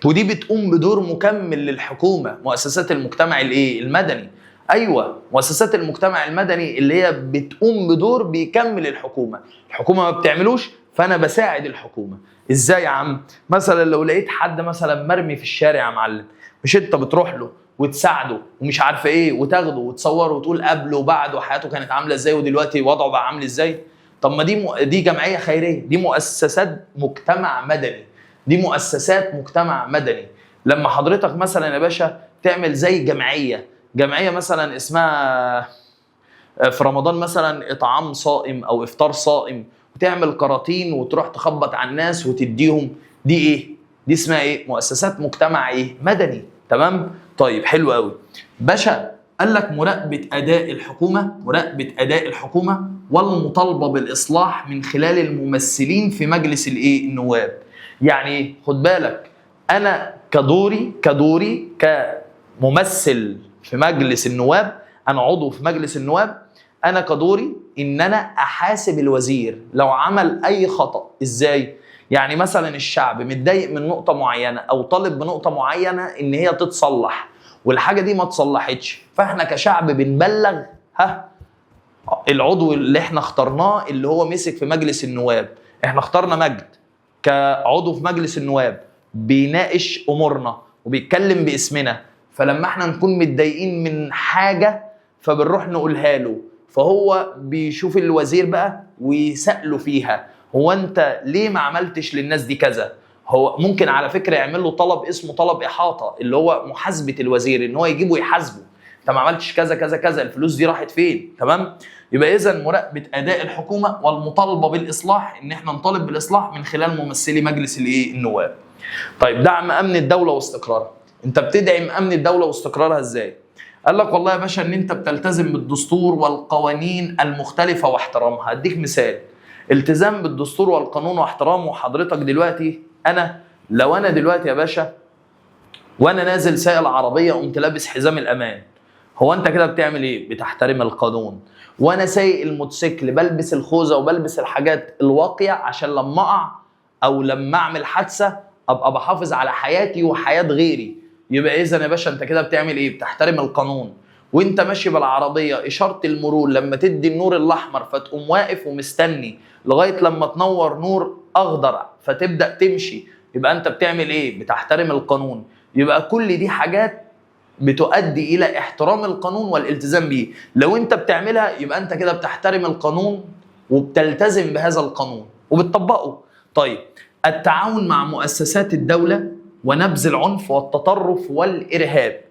ودي بتقوم بدور مكمل للحكومة، مؤسسات المجتمع الايه؟ المدني. ايوه، مؤسسات المجتمع المدني اللي هي بتقوم بدور بيكمل الحكومة، الحكومة ما بتعملوش فانا بساعد الحكومة. ازاي يا عم؟ مثلا لو لقيت حد مثلا مرمي في الشارع يا معلم، مش انت بتروح له وتساعده ومش عارفه ايه وتاخده وتصوره وتقول قبله وبعده حياته كانت عامله ازاي ودلوقتي وضعه بقى عامل ازاي؟ طب ما دي جمعية خيرية، دي مؤسسات مجتمع مدني، دي مؤسسات مجتمع مدني. لما حضرتك مثلا يا باشا تعمل زي جمعية مثلا اسمها في رمضان مثلا اطعام صائم او افطار صائم، وتعمل كراتين وتروح تخبط على الناس وتديهم، دي ايه؟ دي اسمها ايه؟ مؤسسات مجتمع ايه؟ مدني، تمام؟ طيب حلو قوي. باشا قال لك مراقبة أداء الحكومة، مراقبة أداء الحكومة والمطالبة بالإصلاح من خلال الممثلين في مجلس الإيه؟ النواب. يعني ايه؟ خد بالك، أنا كدوري كممثل في مجلس النواب، أنا عضو في مجلس النواب، أنا كدوري إن أنا أحاسب الوزير لو عمل أي خطأ. إزاي؟ يعني مثلا الشعب متضايق من نقطة معينة أو طالب بنقطة معينة إن هي تتصلح، والحاجة دي ما اتصلحتش، فإحنا كشعب بنبلغ ها العضو اللي إحنا اخترناه اللي هو مسك في مجلس النواب. إحنا اخترنا مجد كعضو في مجلس النواب بيناقش أمورنا وبيتكلم باسمنا، فلما إحنا نكون متضايقين من حاجة فبنروح نقولها له، فهو بيشوف الوزير بقى ويسأله فيها، هو انت ليه ما عملتش للناس دي كذا؟ هو ممكن على فكرة يعمل له طلب اسمه طلب إحاطة، اللي هو محاسبة الوزير، ان هو يجيبه يحاسبه، انت ما عملتش كذا كذا كذا، الفلوس دي راحت فين؟ تمام؟ يبقى اذا مراقبة أداء الحكومة والمطالبة بالإصلاح، ان احنا نطالب بالإصلاح من خلال ممثلي مجلس الايه؟ النواب. طيب دعم أمن الدولة واستقرارها. انت بتدعم أمن الدولة واستقرارها ازاي؟ قال لك والله يا باشا ان انت بتلتزم بالدستور والقوانين المختلفة واحترامها. هديك مثال، التزام بالدستور والقانون واحترامه. حضرتك دلوقتي انا لو انا دلوقتي يا باشا وانا نازل سايق العربية قمت لابس حزام الامان، هو انت كده بتعمل ايه؟ بتحترم القانون. وانا سايق الموتوسيكل بلبس الخوذة وبلبس الحاجات الواقية عشان لما اقع او لما اعمل حادثة ابقى بحافظ على حياتي وحياه غيري. يبقى اذا يا باشا انت كده بتعمل ايه؟ بتحترم القانون. وانت ماشي بالعربية اشارة المرور لما تدي النور الاحمر فتقوم واقف ومستني لغاية لما تنور نور اخضر فتبدا تمشي، يبقى انت بتعمل ايه؟ بتحترم القانون. يبقى كل دي حاجات بتؤدي الى احترام القانون والالتزام بيه. لو انت بتعملها يبقى انت كده بتحترم القانون وبتلتزم بهذا القانون وبتطبقه. طيب، التعاون مع مؤسسات الدولة ونبذ العنف والتطرف والإرهاب.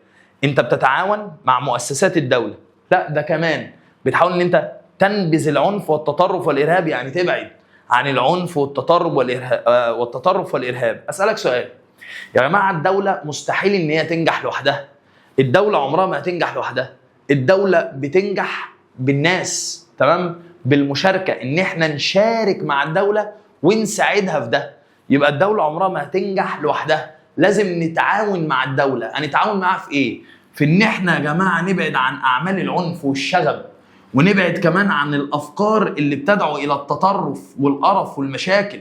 انت بتتعاون مع مؤسسات الدولة، لا ده كمان بتحاول ان انت تنبذ العنف والتطرف والإرهاب، يعني تبعد عن العنف والتطرف والإرهاب والتطرف والإرهاب. أسألك سؤال يا جماعة، الدولة مستحيل ان هي تنجح لوحدها، الدولة عمرها ما هتنجح لوحدها، الدولة بتنجح بالناس، تمام؟ بالمشاركة، ان احنا نشارك مع الدولة ونساعدها في ده. يبقى الدولة عمرها ما هتنجح لوحدها، لازم نتعاون مع الدولة. هنتعاون معاها في ايه؟ في ان احنا يا جماعة نبعد عن اعمال العنف والشغب، ونبعد كمان عن الافكار اللي بتدعو الى التطرف والقرف والمشاكل،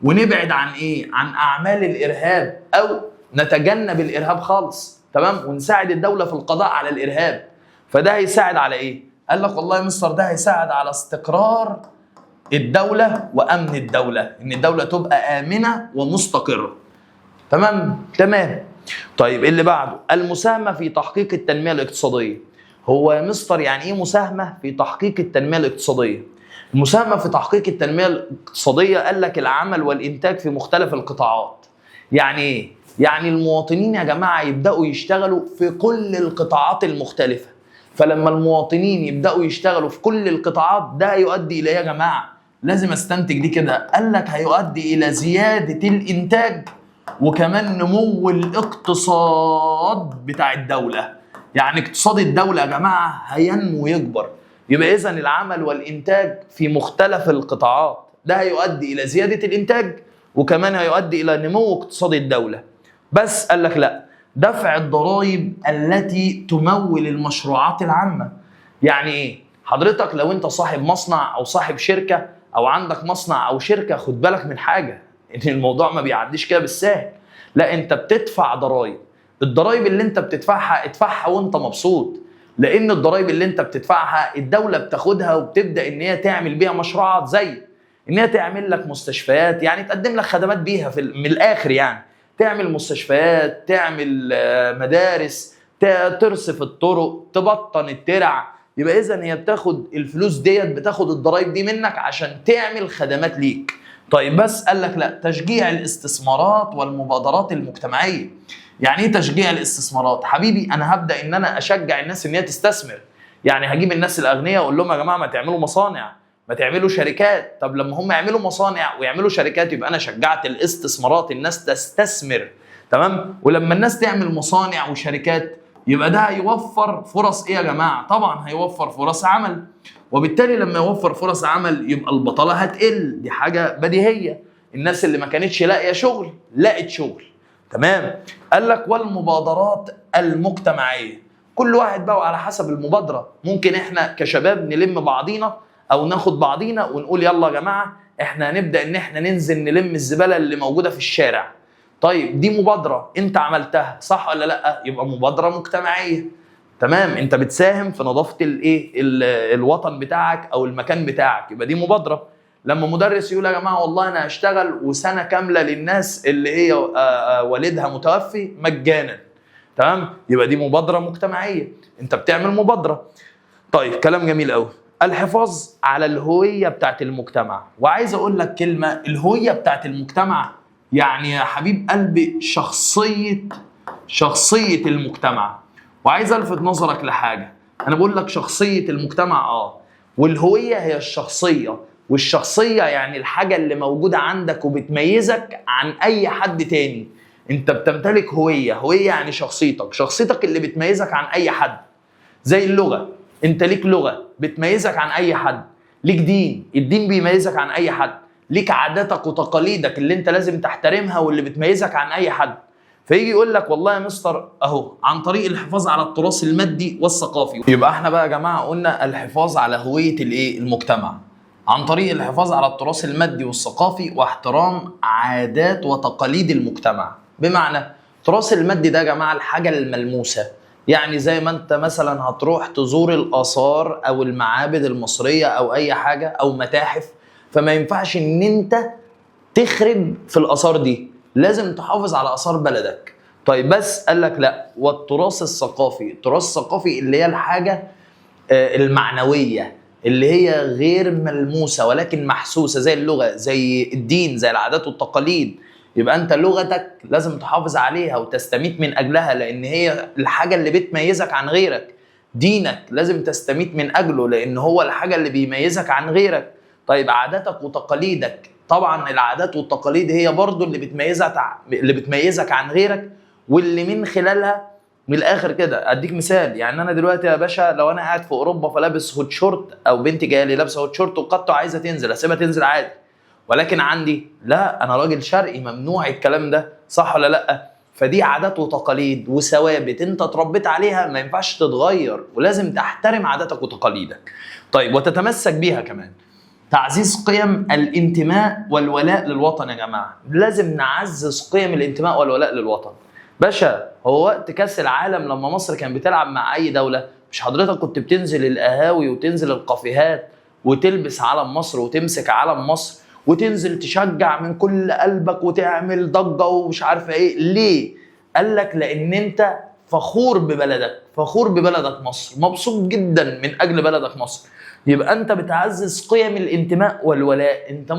ونبعد عن ايه؟ عن اعمال الارهاب، او نتجنب الارهاب خالص، تمام؟ ونساعد الدولة في القضاء على الارهاب. فده هيساعد على ايه؟ قال لك والله يا مستر ده هيساعد على استقرار الدولة وامن الدولة، ان الدولة تبقى امنه ومستقره. تمام؟ تمام. طيب اللي بعده، المساهمة في تحقيق التنمية الاقتصادية. هو يا مستر يعني ايه مساهمة في تحقيق التنمية الاقتصادية؟ المساهمة في تحقيق التنمية الاقتصادية قال لك العمل والانتاج في مختلف القطاعات. يعني ايه؟ يعني المواطنين يا جماعة يبداوا يشتغلوا في كل القطاعات المختلفة. فلما المواطنين يبداوا يشتغلوا في كل القطاعات ده هيؤدي الى ايه يا جماعة؟ لازم استنتج دي كده. قال لك هيؤدي الى زيادة الانتاج وكمان نمو الاقتصاد بتاع الدولة. يعني اقتصاد الدولة يا جماعة هينمو ويكبر. يبقى اذا العمل والانتاج في مختلف القطاعات ده هيؤدي الى زيادة الانتاج وكمان هيؤدي الى نمو اقتصاد الدولة. بس قال لك لا، دفع الضرائب التي تمول المشروعات العامة. يعني ايه؟ حضرتك لو انت صاحب مصنع او صاحب شركة او عندك مصنع او شركة، خد بالك من حاجة، ان الموضوع ما بيعديش كده بالساهل. لا، انت بتدفع ضرائب. الضرائب اللي انت بتدفعها ادفعها وانت مبسوط، لان الضرائب اللي انت بتدفعها الدولة بتاخدها وبتبدأ ان هي تعمل بيها مشروعات، زي ان هي تعمل لك مستشفيات، يعني تقدم لك خدمات بيها في من الاخر، يعني تعمل مستشفيات، تعمل مدارس، ترصف الطرق، تبطن الترع. يبقى اذا هي بتاخد الفلوس ديت، بتاخد الضرايب دي منك عشان تعمل خدمات ليك. طيب بس قال لك لا، تشجيع الاستثمارات والمبادرات المجتمعية. يعني ايه تشجيع الاستثمارات؟ حبيبي انا هبدا ان انا اشجع الناس ان هي تستثمر. يعني هجيب الناس الاغنياء واقول لهم يا جماعة ما تعملوا مصانع، ما تعملوا شركات. طب لما هم يعملوا مصانع ويعملوا شركات يبقى انا شجعت الاستثمارات، الناس تستثمر، تمام؟ ولما الناس تعمل مصانع وشركات يبقى ده هيوفر فرص ايه يا جماعة؟ طبعا هيوفر فرص عمل، وبالتالي لما يوفر فرص عمل يبقى البطالة هتقل، دي حاجة بديهية. الناس اللي ما كانتش لاقيه شغل لقت شغل، تمام؟ قال لك والمبادرات المجتمعية. كل واحد بقى على حسب المبادرة، ممكن احنا كشباب نلم بعضينا او ناخد بعضينا ونقول يلا يا جماعة احنا هنبدا ان احنا ننزل نلم الزبالة اللي موجودة في الشارع. طيب دي مبادرة انت عملتها، صح ولا لا؟ يبقى مبادرة مجتمعية، تمام؟ انت بتساهم في نظافة الايه، الوطن بتاعك او المكان بتاعك، يبقى دي مبادرة. لما مدرس يقول يا جماعة والله انا هشتغل وسنة كاملة للناس اللي هي والدها متوفي مجانا، تمام؟ يبقى دي مبادرة مجتمعية، انت بتعمل مبادرة. طيب كلام جميل قوي. الحفاظ على الهوية بتاعت المجتمع. وعايز اقول لك كلمة، الهوية بتاعت المجتمع يعني يا حبيب قلبي شخصية المجتمع. وعايز الفت نظرك لحاجة، انا بقول لك شخصية المجتمع، والهوية هي الشخصية، والشخصية يعني الحاجة اللي موجودة عندك وبتميزك عن اي حد تاني. انت بتمتلك هوية، هوية يعني شخصيتك، شخصيتك اللي بتميزك عن اي حد. زي اللغة، انت ليك لغة بتميزك عن اي حد، ليك دين، الدين بيميزك عن اي حد، ليك عاداتك وتقاليدك اللي انت لازم تحترمها واللي بتميزك عن اي حد. فيجي يقول لك والله يا مستر اهو عن طريق الحفاظ على التراث المادي والثقافي. يبقى احنا بقى يا جماعة قلنا الحفاظ على هوية الايه، المجتمع. عن طريق الحفاظ على التراث المادي والثقافي واحترام عادات وتقاليد المجتمع. بمعنى التراث المادي ده يا جماعة الحاجة الملموسة، يعني زي ما انت مثلا هتروح تزور الآثار أو المعابد المصرية أو أي حاجة أو متاحف، فما ينفعش إن انت تخرب في الآثار دي، لازم تحافظ على آثار بلدك. طيب بس قال لك لا، والتراث الثقافي، التراث الثقافي اللي هي الحاجة المعنوية اللي هي غير ملموسة ولكن محسوسة، زي اللغة، زي الدين، زي العادات والتقاليد. يبقى انت لغتك لازم تحافظ عليها وتستميت من اجلها، لان هي الحاجة اللي بتميزك عن غيرك. دينك لازم تستميت من اجله، لان هو الحاجة اللي بيميزك عن غيرك. طيب عاداتك وتقاليدك، طبعا العادات والتقاليد هي برضو اللي بتميزك عن غيرك، واللي من خلالها من الاخر كده. اديك مثال، يعني انا دلوقتي يا باشا لو انا قاعد في اوروبا فلابس hot short، او بنتي جاية لي لابسه hot short وقطه عايزه تنزل، اسيبها تنزل عادي. ولكن عندي لا، انا راجل شرقي ممنوع الكلام ده، صح ولا لا؟ فدي عادات وتقاليد وثوابت انت اتربيت عليها، ما ينفعش تتغير، ولازم تحترم عاداتك وتقاليدك. طيب وتتمسك بيها كمان. تعزيز قيم الانتماء والولاء للوطن يا جماعة، لازم نعزز قيم الانتماء والولاء للوطن. باشا هو وقت كاس العالم لما مصر كان بتلعب مع اي دولة، مش حضرتك كنت بتنزل القهاوي وتنزل الكافيهات وتلبس علم مصر وتمسك علم مصر وتنزل تشجع من كل قلبك وتعمل ضجه ومش عارفه ايه؟ ليه؟ قال لك لان انت فخور ببلدك، فخور ببلدك مصر، مبسوط جدا من اجل بلدك مصر. يبقى انت بتعزز قيم الانتماء والولاء. انت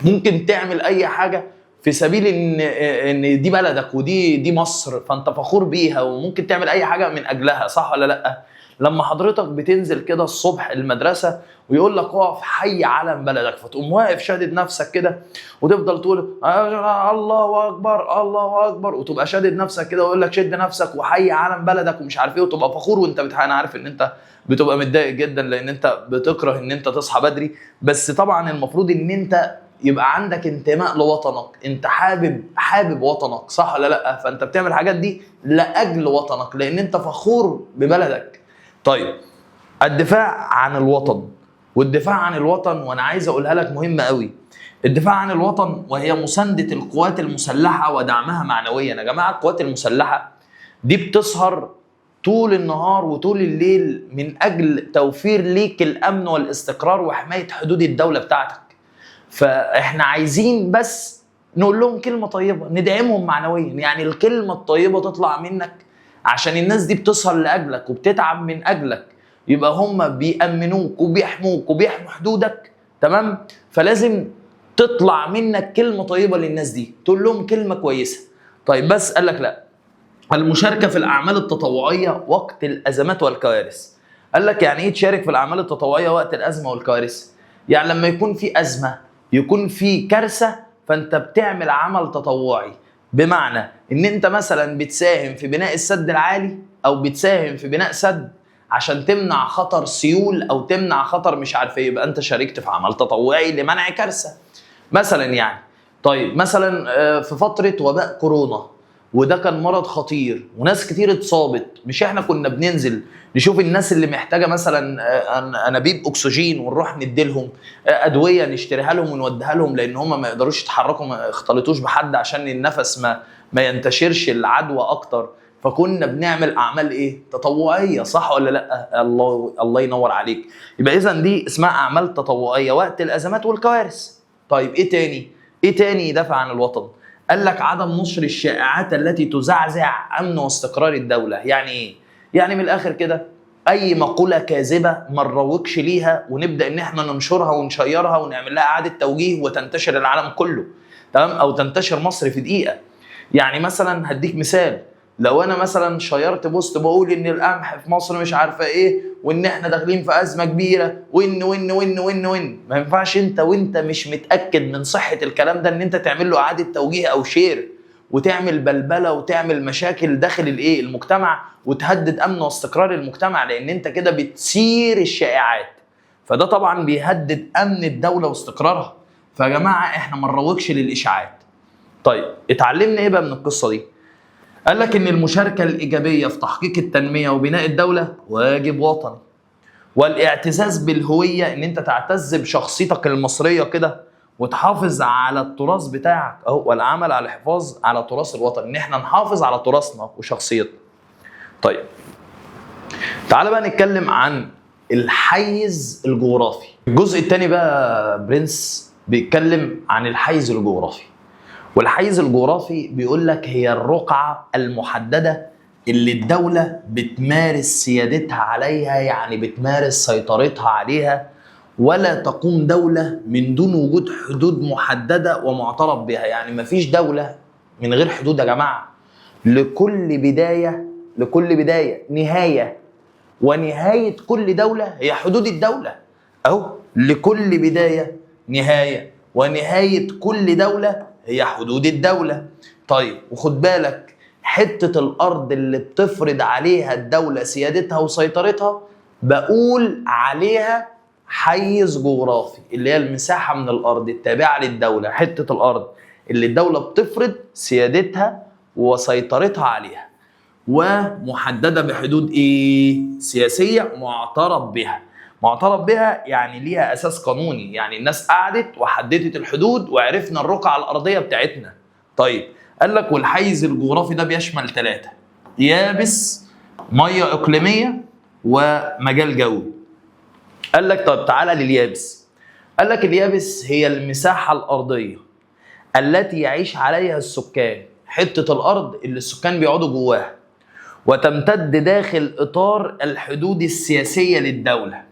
ممكن تعمل اي حاجة في سبيل ان دي بلدك ودي مصر، فانت فخور بيها وممكن تعمل اي حاجة من اجلها، صح ولا لا؟ لما حضرتك بتنزل كده الصبح المدرسة ويقول لك اقف حي علم بلدك، فتقوم واقف شادد نفسك كده وتفضل تقول الله اكبر الله اكبر، وتبقى شادد نفسك كده ويقول لك شد نفسك وحي علم بلدك ومش عارف ايه، وتبقى فخور وانت انا عارف ان انت بتبقى متضايق جدا لان انت بتكره ان انت تصحى بدري، بس طبعا المفروض ان انت يبقى عندك انتماء لوطنك، انت حابب وطنك، صح ولا لا؟ فانت بتعمل الحاجات دي لاجل وطنك لان انت فخور ببلدك. طيب الدفاع عن الوطن، والدفاع عن الوطن وانا عايز اقولها لك مهمة قوي. الدفاع عن الوطن وهي مساندة القوات المسلحة ودعمها معنويا. يا جماعة القوات المسلحة دي بتسهر طول النهار وطول الليل من اجل توفير ليك الامن والاستقرار وحماية حدود الدولة بتاعتك. فاحنا عايزين بس نقول لهم كلمة طيبة، ندعمهم معنويا، يعني الكلمة الطيبة تطلع منك عشان الناس دي بتسهر لاجلك وبتتعب من اجلك، يبقى هم بيأمنوك وبيحموك وبيحموا حدودك، تمام؟ فلازم تطلع منك كلمة طيبة للناس دي، تقول لهم كلمة كويسة. طيب بس قال لك لا، المشاركة في الأعمال التطوعية وقت الأزمات والكوارث. قال لك يعني إيه تشارك في الأعمال التطوعية وقت الأزمة والكوارث؟ يعني لما يكون في أزمة، يكون في كارثة، فأنت بتعمل عمل تطوعي، بمعنى إن أنت مثلا بتساهم في بناء السد العالي أو بتساهم في بناء سد عشان تمنع خطر سيول أو تمنع خطر مش عارف إيه، يبقى أنت شاركت في عمل تطوعي لمنع كارثة مثلا يعني. طيب مثلا في فترة وباء كورونا، وده كان مرض خطير وناس كتير اتصابت، مش احنا كنا بننزل نشوف الناس اللي محتاجة مثلا انابيب اكسجين ونروح نديلهم ادوية نشتريها لهم ونوديها لهم، لان هم ما يقدروش يتحركوا، ما يختلطوش بحد عشان النفس ما ينتشرش العدوى اكتر. فكنا بنعمل اعمال ايه؟ تطوعية، صح ولا لا؟ الله ينور عليك. يبقى اذا دي اسمها اعمال تطوعية وقت الازمات والكوارث. طيب ايه تاني؟ ايه تاني يدافع عن الوطن؟ قال لك عدم نشر الشائعات التي تزعزع امن واستقرار الدولة. يعني ايه؟ يعني من الاخر كده اي مقولة كاذبة ما نروجش ليها ونبدا ان احنا ننشرها ونشيرها ونعمل لها اعاده توجيه وتنتشر العالم كله، تمام؟ او تنتشر مصر في دقيقة. يعني مثلا هديك مثال، لو انا مثلا شيرت post بقول ان القمح في مصر مش عارفه ايه، وان احنا داخلين في ازمة كبيرة، وان وان وان وان وان، ما ينفعش انت وانت مش متاكد من صحة الكلام ده ان انت تعمل له اعاده توجيه او share وتعمل بلبلة وتعمل مشاكل داخل الايه المجتمع وتهدد امن واستقرار المجتمع، لان انت كده بتثير الشائعات، فده طبعا بيهدد امن الدولة واستقرارها. فيا جماعة احنا ما نروجش للاشاعات. طيب اتعلمنا ايه بقى من القصة دي؟ قال لك ان المشاركة الايجابية في تحقيق التنمية وبناء الدولة واجب وطني، والاعتزاز بالهوية، ان انت تعتز بشخصيتك المصرية كده وتحافظ على التراث بتاعك اهو، والعمل على الحفاظ على تراث الوطن، ان احنا نحافظ على تراثنا وشخصيتنا. طيب تعال بقى نتكلم عن الحيز الجغرافي. الجزء الثاني بقى برنس بيتكلم عن الحيز الجغرافي. والحيز الجغرافي بيقول لك هي الرقعة المحددة اللي الدولة بتمارس سيادتها عليها، يعني بتمارس سيطرتها عليها، ولا تقوم دولة من دون وجود حدود محددة ومعترف بها. يعني مفيش دولة من غير حدود يا جماعة. لكل بداية، لكل بداية نهاية، ونهاية كل دولة هي حدود الدولة. أهو، لكل بداية نهاية، ونهاية كل دولة هي حدود الدولة. طيب وخد بالك، حتة الأرض اللي بتفرض عليها الدولة سيادتها وسيطرتها بقول عليها حيز جغرافي، اللي هي المساحة من الأرض التابعة للدولة، حتة الأرض اللي الدولة بتفرض سيادتها وسيطرتها عليها، ومحددة بحدود إيه؟ سياسية معترف بها. معترف بها يعني ليها أساس قانوني، يعني الناس قعدت وحددت الحدود وعرفنا الرقعة الأرضية بتاعتنا. طيب قال لك والحيز الجغرافي ده بيشمل 3: يابس، مية إقليمية، ومجال جوي. قال لك طب تعالى لليابس. قال لك اليابس هي المساحة الأرضية التي يعيش عليها السكان، حتة الأرض اللي السكان بيقعدوا جواها، وتمتد داخل إطار الحدود السياسية للدولة،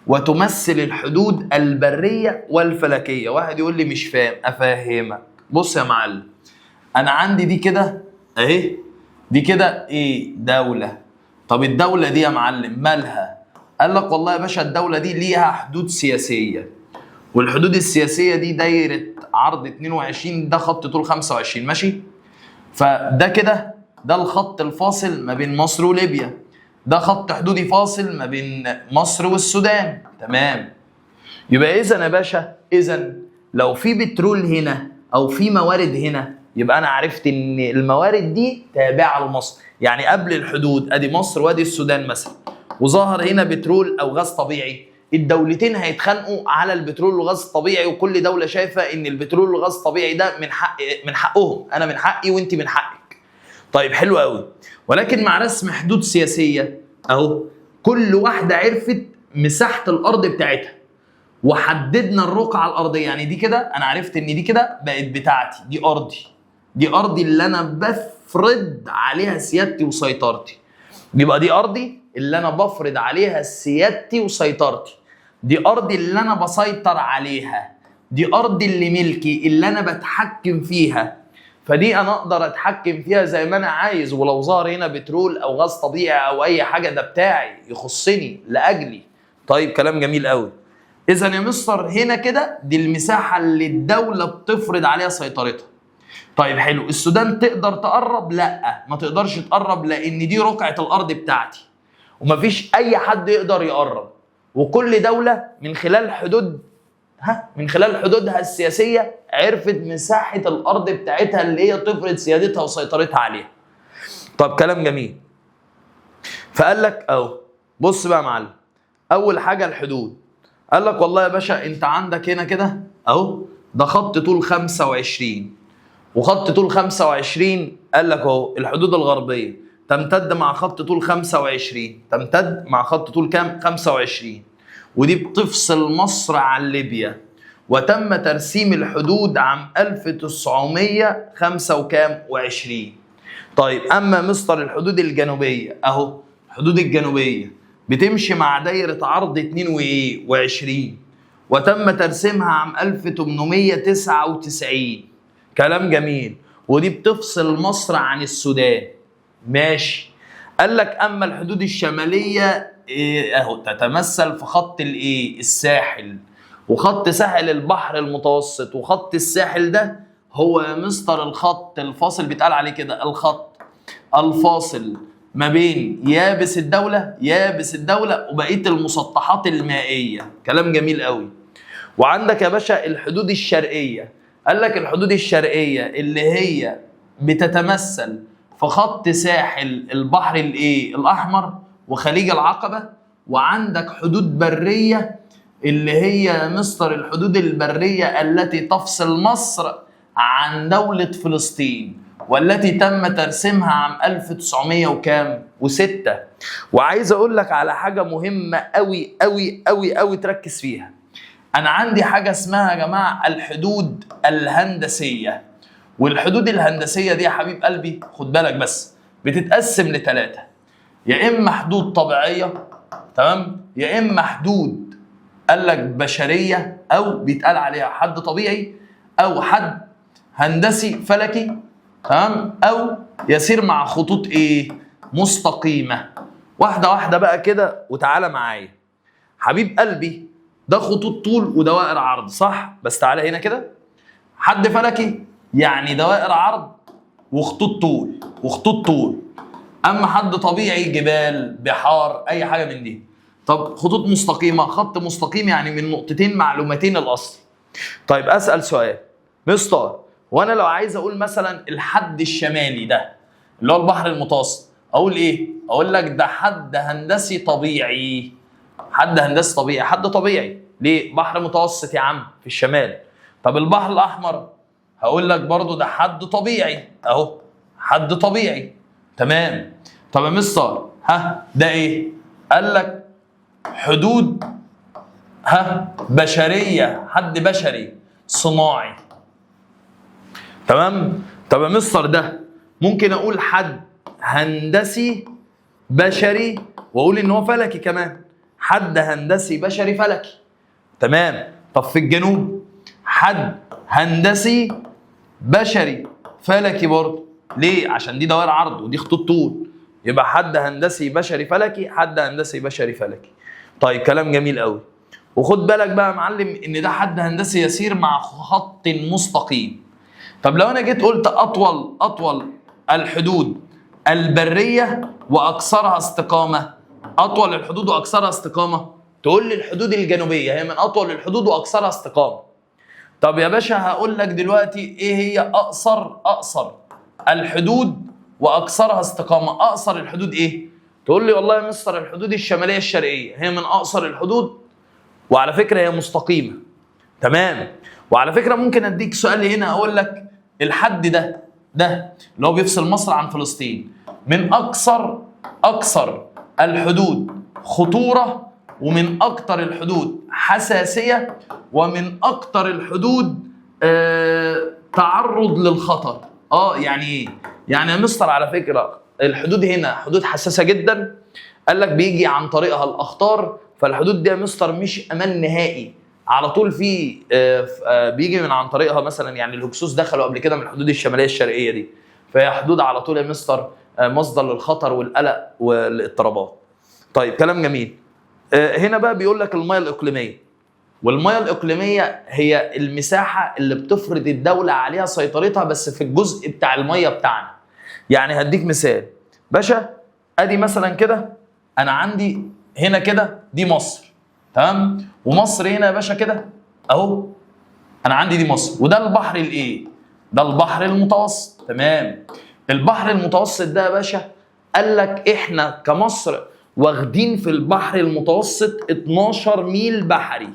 وتمثل الحدود البرية والفلكية. واحد يقول لي مش فاهم، أفهمك. بص يا معلم، أنا عندي دي كده أهي، دي كده إيه؟ دولة. طب الدولة دي يا معلم مالها؟ قال لك والله يا باشا الدولة دي ليها حدود سياسية، والحدود السياسية دي دايرة عرض 22، ده خط طول 25، ماشي؟ فده كده ده الخط الفاصل ما بين مصر وليبيا، ده خط حدودي فاصل ما بين مصر والسودان، تمام؟ يبقى اذا يا باشا، اذا لو في بترول هنا او في موارد هنا، يبقى انا عرفت ان الموارد دي تابعه لمصر. يعني قبل الحدود ادي مصر وادي السودان مثلا، وظهر هنا بترول او غاز طبيعي، الدولتين هيتخانقوا على البترول والغاز الطبيعي، وكل دولة شايفه ان البترول والغاز الطبيعي ده من حقهم، انا من حقي وانت من حقك. طيب حلو قوي. ولكن مع رسم حدود سياسية اهو، كل واحدة عرفت مساحة الارض بتاعتها، وحددنا الرقعة الارضية. يعني دي كده انا عرفت ان دي كده بقت بتاعتي، دي ارضي، دي ارضي اللي انا بفرض عليها سيادتي وسيطرتي. يبقى دي ارضي اللي انا بفرض عليها سيادتي وسيطرتي، دي ارضي اللي انا بسيطر عليها، دي ارضي اللي ملكي اللي انا بتحكم فيها. فدي انا اقدر اتحكم فيها زي ما انا عايز، ولو ظهر هنا بترول او غاز طبيعي او اي حاجة ده بتاعي يخصني لاجلي. طيب كلام جميل قوي. اذا يا مستر هنا كده دي المساحة اللي الدولة بتفرض عليها سيطرتها. طيب حلو، السودان تقدر تقرب؟ لا ما تقدرش تقرب، لان دي رقعه الارض بتاعتي ومفيش اي حد يقدر يقرب. وكل دولة من خلال حدود من خلال حدودها السياسية عرفت مساحة الارض بتاعتها اللي هي تفرض سيادتها وسيطرتها عليها. طب كلام جميل. فقال لك اهو بص بقى يا معلم، اول حاجة الحدود. قال لك والله يا باشا انت عندك هنا كده اهو، ده خط طول 25 وخط طول 25. قال لك اهو الحدود الغربية تمتد مع خط طول 25، تمتد مع خط طول كام؟ 25، ودي بتفصل مصر عن ليبيا. وتم ترسيم الحدود عام 1905 وكام؟ وعشرين. طيب اما مستر الحدود الجنوبية اهو، الحدود الجنوبية بتمشي مع دايرة عرض 22، وتم ترسيمها عام 1899. كلام جميل. ودي بتفصل مصر عن السودان، ماشي. قال لك اما الحدود الشمالية إيه اهو، تتمثل في خط الايه؟ الساحل، وخط ساحل البحر المتوسط. وخط الساحل ده هو يا مستر الخط الفاصل، بيتقال عليه كده الخط الفاصل ما بين يابس الدولة، يابس الدولة وبقية المسطحات المائية. كلام جميل قوي. وعندك يا باشا الحدود الشرقية. قال لك الحدود الشرقية اللي هي بتتمثل في خط ساحل البحر الايه؟ الأحمر وخليج العقبة، وعندك حدود برية اللي هي يا مستر الحدود البرية التي تفصل مصر عن دولة فلسطين، والتي تم ترسيمها عام 1900 وكام؟ وستة. وعايز اقول لك على حاجة مهمة قوي قوي قوي قوي تركز فيها. انا عندي حاجة اسمها يا جماعة الحدود الهندسية، والحدود الهندسية دي يا حبيب قلبي خد بالك بس بتتقسم لثلاثة، يا اما حدود طبيعية، تمام، يا اما حدود قال لك بشرية او بيتقال عليها حد طبيعي، او حد هندسي فلكي، تمام، او يسير مع خطوط ايه؟ مستقيمة. واحدة واحدة بقى كده وتعالى معايا حبيب قلبي. ده خطوط طول ودوائر عرض، صح؟ بس تعالى هنا كده، حد فلكي يعني دوائر عرض وخطوط طول وخطوط طول. اما حد طبيعي جبال، بحار، اي حاجة من دي. طب خطوط مستقيمة، خط مستقيم يعني من نقطتين معلومتين الاصل. طيب اسال سؤال مستر، وانا لو عايز اقول مثلا الحد الشمالي ده اللي هو البحر المتوسط، اقول ايه؟ اقول لك ده حد هندسي طبيعي. حد هندسي طبيعي، حد طبيعي ليه؟ بحر متوسط يا عم في الشمال. طب البحر الاحمر هقول لك برضو ده حد طبيعي اهو، حد طبيعي، تمام. طب يا مستر ها ده ايه؟ قال لك حدود ها بشرية، حد بشري صناعي، تمام. طب يا مستر ده ممكن اقول حد هندسي بشري واقول ان هو فلكي كمان، حد هندسي بشري فلكي، تمام. طب في الجنوب حد هندسي بشري فلكي برضه، ليه؟ عشان دي دوائر عرض ودي خطوط طول، يبقى حد هندسي بشري فلكي، حد هندسي بشري فلكي. طيب كلام جميل قوي. وخد بالك بقى يا معلم ان ده حد هندسي يسير مع خط مستقيم. طب لو انا جيت قلت اطول الحدود البرية واكثرها استقامة، اطول الحدود واكثرها استقامة، تقول لي الحدود الجنوبية هي من اطول الحدود واكثرها استقامة. طب يا باشا هقول لك دلوقتي ايه هي اقصر الحدود واكثرها استقامة؟ اقصر الحدود ايه؟ تقول لي والله يا مستر الحدود الشمالية الشرقية هي من اقصر الحدود، وعلى فكرة هي مستقيمة، تمام. وعلى فكرة ممكن اديك سؤال هنا اقول لك الحد ده اللي هو بيفصل مصر عن فلسطين من اقصر الحدود خطورة، ومن اكتر الحدود حساسية، ومن اكتر الحدود تعرض للخطر. يعني ايه؟ يعني يا مستر على فكرة الحدود هنا حدود حساسة جدا، قال لك بيجي عن طريقها الاخطار، فالحدود دي يا مستر مش امان نهائي، على طول في بيجي من عن طريقها مثلا، يعني الهكسوس دخلوا قبل كده من الحدود الشمالية الشرقية دي، فهي حدود على طول يا مستر مصدر للخطر والقلق والاضطرابات. طيب كلام جميل. هنا بقى بيقول لك المية الاقليمية، والمية الاقليمية هي المساحة اللي بتفرض الدولة عليها سيطرتها بس في الجزء بتاع المية بتاعنا. يعني هديك مثال باشا، ادي مثلا كده انا عندي هنا كده دي مصر، تمام، ومصر هنا يا باشا كده اهو، انا عندي دي مصر، وده البحر الايه؟ ده البحر المتوسط، تمام. البحر المتوسط ده يا باشا قال لك احنا كمصر واخدين في البحر المتوسط 12 ميل بحري.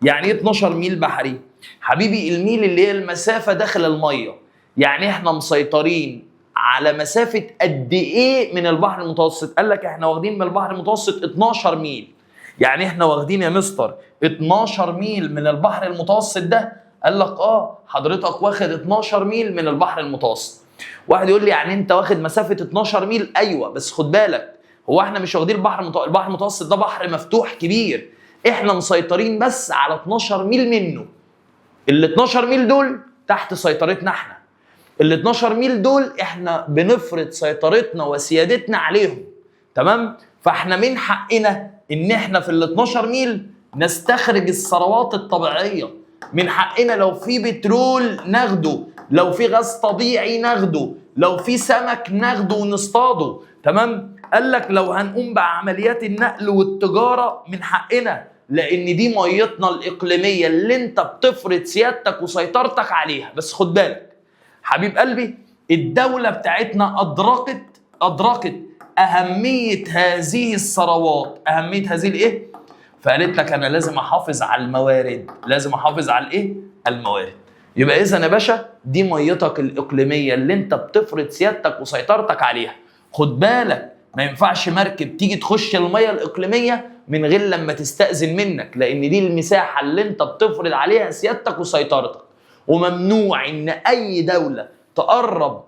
يعني ايه 12 ميل بحري؟ حبيبي الميل اللي هي المسافة داخل المية، يعني احنا مسيطرين على مسافة قد ايه من البحر المتوسط؟ قال لك احنا واخدين من البحر المتوسط 12 ميل. يعني احنا واخدين يا مستر 12 ميل من البحر المتوسط ده؟ قال لك حضرتك واخد 12 ميل من البحر المتوسط. واحد يقول لي يعني انت واخد مسافة 12 ميل؟ ايوه، بس خد بالك هو احنا مش واخدين البحر البحر المتوسط ده بحر مفتوح كبير، احنا مسيطرين بس على 12 ميل منه. ال 12 ميل دول تحت سيطرتنا احنا، ال 12 ميل دول احنا بنفرض سيطرتنا وسيادتنا عليهم، تمام؟ فاحنا من حقنا ان احنا في ال 12 ميل نستخرج الثروات الطبيعية، من حقنا لو في بترول ناخده، لو في غاز طبيعي ناخده، لو في سمك ناخده ونصطاده، تمام؟ قال لك لو هنقوم بعمليات النقل والتجارة من حقنا، لان دي ميتنا الاقليمية اللي انت بتفرض سيادتك وسيطرتك عليها. بس خد بالك حبيب قلبي، الدولة بتاعتنا ادركت اهمية هذه الثروات. اهمية هذه الايه؟ فقالت لك انا لازم احافظ على الموارد، لازم احافظ على الايه؟ الموارد. يبقى اذا يا باشا دي ميتك الاقليمية اللي انت بتفرض سيادتك وسيطرتك عليها. خد بالك، ما ينفعش مركب تيجي تخش المية الاقليمية من غير لما تستأذن منك، لان دي المساحة اللي انت بتفرض عليها سيادتك وسيطرتك، وممنوع ان اي دولة تقرب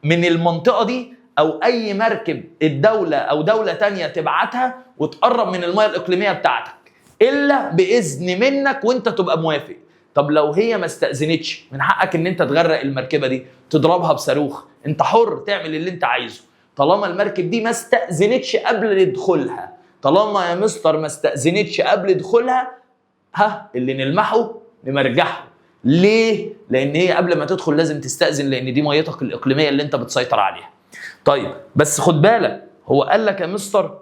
من المنطقة دي او اي مركب الدولة او دولة تانية تبعتها وتقرب من المية الاقليمية بتاعتك الا باذن منك وانت تبقى موافق. طب لو هي ما استأذنتش، من حقك ان انت تغرق المركبة دي، تضربها بصاروخ، انت حر تعمل اللي انت عايزه طالما المركب دي ما استأذنتش قبل دخولها. طالما يا مستر ما استأذنتش قبل دخولها، ها اللي نلمحه نمرجحه. ليه؟ لان هي قبل ما تدخل لازم تستأذن، لان دي ميتك الاقليمية اللي انت بتسيطر عليها. طيب بس خد بالك، هو قال لك يا مستر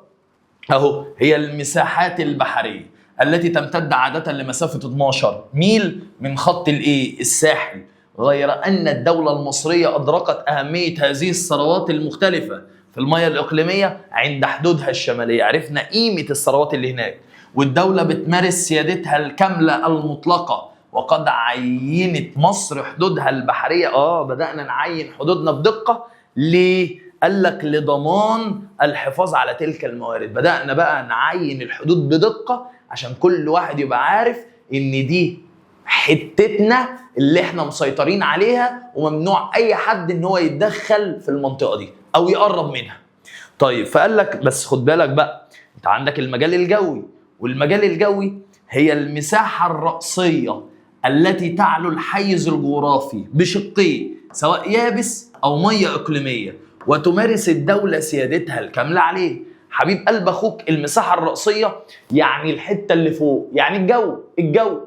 اهو هي المساحات البحرية التي تمتد عادة لمسافة 12 ميل من خط الايه؟ الساحل، غير ان الدولة المصرية ادركت اهمية هذه الثروات المختلفة في المياه الاقليمية عند حدودها الشمالية. عرفنا قيمة الثروات اللي هناك، والدولة بتمارس سيادتها الكاملة المطلقة، وقد عينت مصر حدودها البحرية. بدأنا نعين حدودنا بدقة. ليه؟ قال لك لضمان الحفاظ على تلك الموارد. بدأنا بقى نعين الحدود بدقة عشان كل واحد يبقى عارف ان دي حتتنا اللي احنا مسيطرين عليها، وممنوع اي حد ان هو يتدخل في المنطقة دي او يقرب منها. طيب فقال لك بس خد بالك بقى، انت عندك المجال الجوي، والمجال الجوي هي المساحة الرأسية التي تعلو الحيز الجغرافي بشقيه سواء يابس او مية اقليمية، وتمارس الدولة سيادتها الكاملة عليه. حبيب قلب اخوك، المساحة الرأسية يعني الحتة اللي فوق، يعني الجو، الجو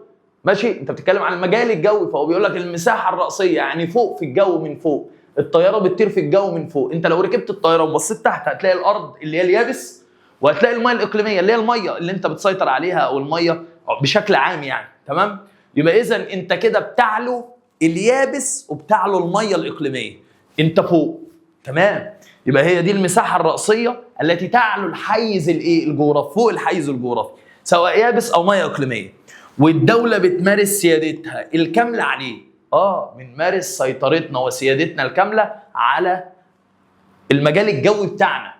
ماشي، انت بتتكلم عن المجال الجوي، فهو بيقول لك المساحة الرأسية يعني فوق في الجو من فوق، الطيارة بتطير في الجو من فوق. انت لو ركبت الطيارة وبصيت تحت هتلاقي الارض اللي هي اليابس، وهتلاقي المية الاقليمية اللي هي المية اللي انت بتسيطر عليها او المية بشكل عام يعني، تمام؟ يبقى اذا انت كده بتعلو اليابس وبتعلو المية الاقليمية، انت فوق، تمام؟ يبقى هي دي المساحة الرأسية التي تعلو الحيز الايه؟ الجغرافي، فوق الحيز الجغرافي سواء يابس او مية اقليمية، والدولة بتمارس سيادتها الكاملة عليه. بنمارس سيطرتنا وسيادتنا الكاملة على المجال الجوي بتاعنا.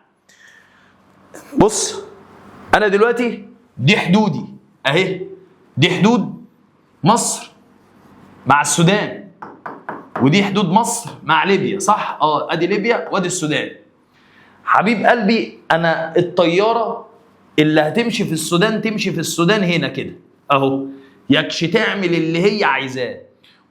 بص انا دلوقتي دي حدودي اهي، دي حدود مصر مع السودان، ودي حدود مصر مع ليبيا، صح؟ ادي ليبيا وادي السودان. حبيب قلبي، انا الطيارة اللي هتمشي في السودان تمشي في السودان هنا كده اهو، يكش تعمل اللي هي عايزاه،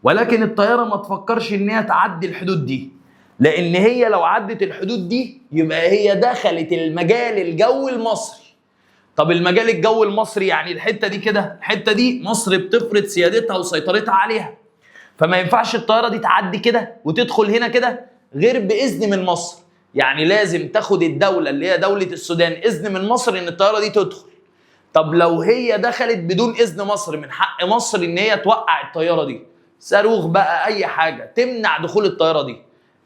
ولكن الطيارة ما تفكرش ان هي تعدي الحدود دي، لان هي لو عدت الحدود دي يبقى هي دخلت المجال الجوي المصري. طب المجال الجوي المصري يعني الحتة دي كده، الحتة دي مصر بتفرض سيادتها وسيطرتها عليها، فما ينفعش الطيارة دي تعدي كده وتدخل هنا كده غير باذن من مصر. يعني لازم تاخد الدولة اللي هي دولة السودان اذن من مصر ان الطيارة دي تدخل. طب لو هي دخلت بدون اذن مصر، من حق مصر ان هي توقع الطيارة دي، صاروخ بقى اي حاجة تمنع دخول الطيارة دي.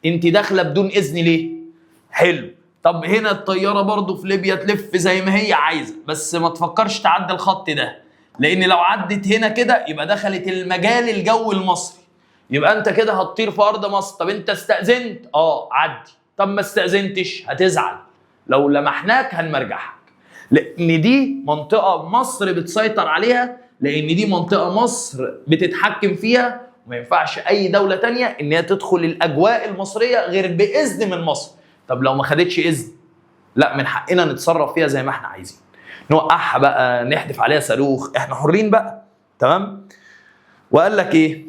انت داخله بدون اذن ليه؟ حلو. طب هنا الطيارة برضو في ليبيا تلف زي ما هي عايزه، بس ما تفكرش تعدي الخط ده، لان لو عدت هنا كده يبقى دخلت المجال الجوي المصري، يبقى انت كده هتطير في ارض مصر. طب انت استأذنت؟ عدي. طب ما استأذنتش؟ هتزعل، لو لمحناك هنمرجحك، لان دي منطقة مصر بتسيطر عليها، لان دي منطقة مصر بتتحكم فيها، وما ينفعش اي دولة تانية ان هي تدخل الاجواء المصرية غير باذن من مصر. طب لو ما خدتش اذن؟ لا، من حقنا نتصرف فيها زي ما احنا عايزين، نوقعها بقى، نحدف عليها صاروخ، احنا حرين بقى، تمام؟ وقال لك ايه؟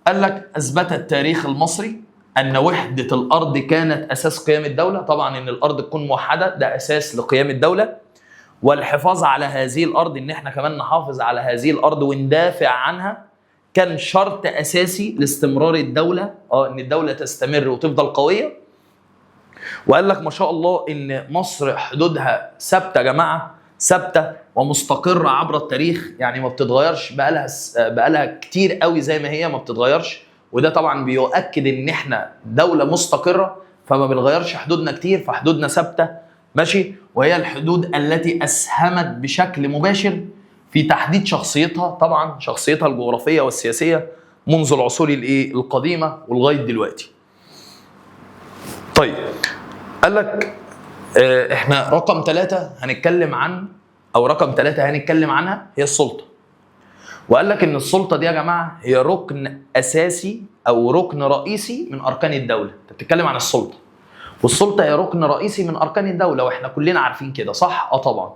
قال لك اثبت التاريخ المصري ان وحده الارض كانت اساس قيام الدولة. طبعا ان الارض تكون موحدة ده اساس لقيام الدولة، والحفاظ على هذه الارض، ان احنا كمان نحافظ على هذه الارض وندافع عنها، كان شرط اساسي لاستمرار الدولة، ان الدولة تستمر وتفضل قوية. وقال لك ما شاء الله ان مصر حدودها ثابتة يا جماعة، ثابتة ومستقره عبر التاريخ، يعني ما بتتغيرش، بقالها كتير قوي زي ما هي ما بتتغيرش، وده طبعا بيؤكد ان احنا دولة مستقره، فما بنغيرش حدودنا كتير، فحدودنا ثابتة ماشي، وهي الحدود التي اسهمت بشكل مباشر في تحديد شخصيتها، طبعا شخصيتها الجغرافية والسياسية منذ العصور الايه؟ القديمة ولغاية دلوقتي. طيب قال لك احنا رقم 3 هنتكلم عن، او رقم 3 هنتكلم عنها هي السلطة. وقال لك ان السلطة دي يا جماعة هي ركن اساسي او ركن رئيسي من اركان الدولة. انت بتتكلم عن السلطة، والسلطة هي ركن رئيسي من اركان الدولة، واحنا كلنا عارفين كده، صح؟ اه طبعا.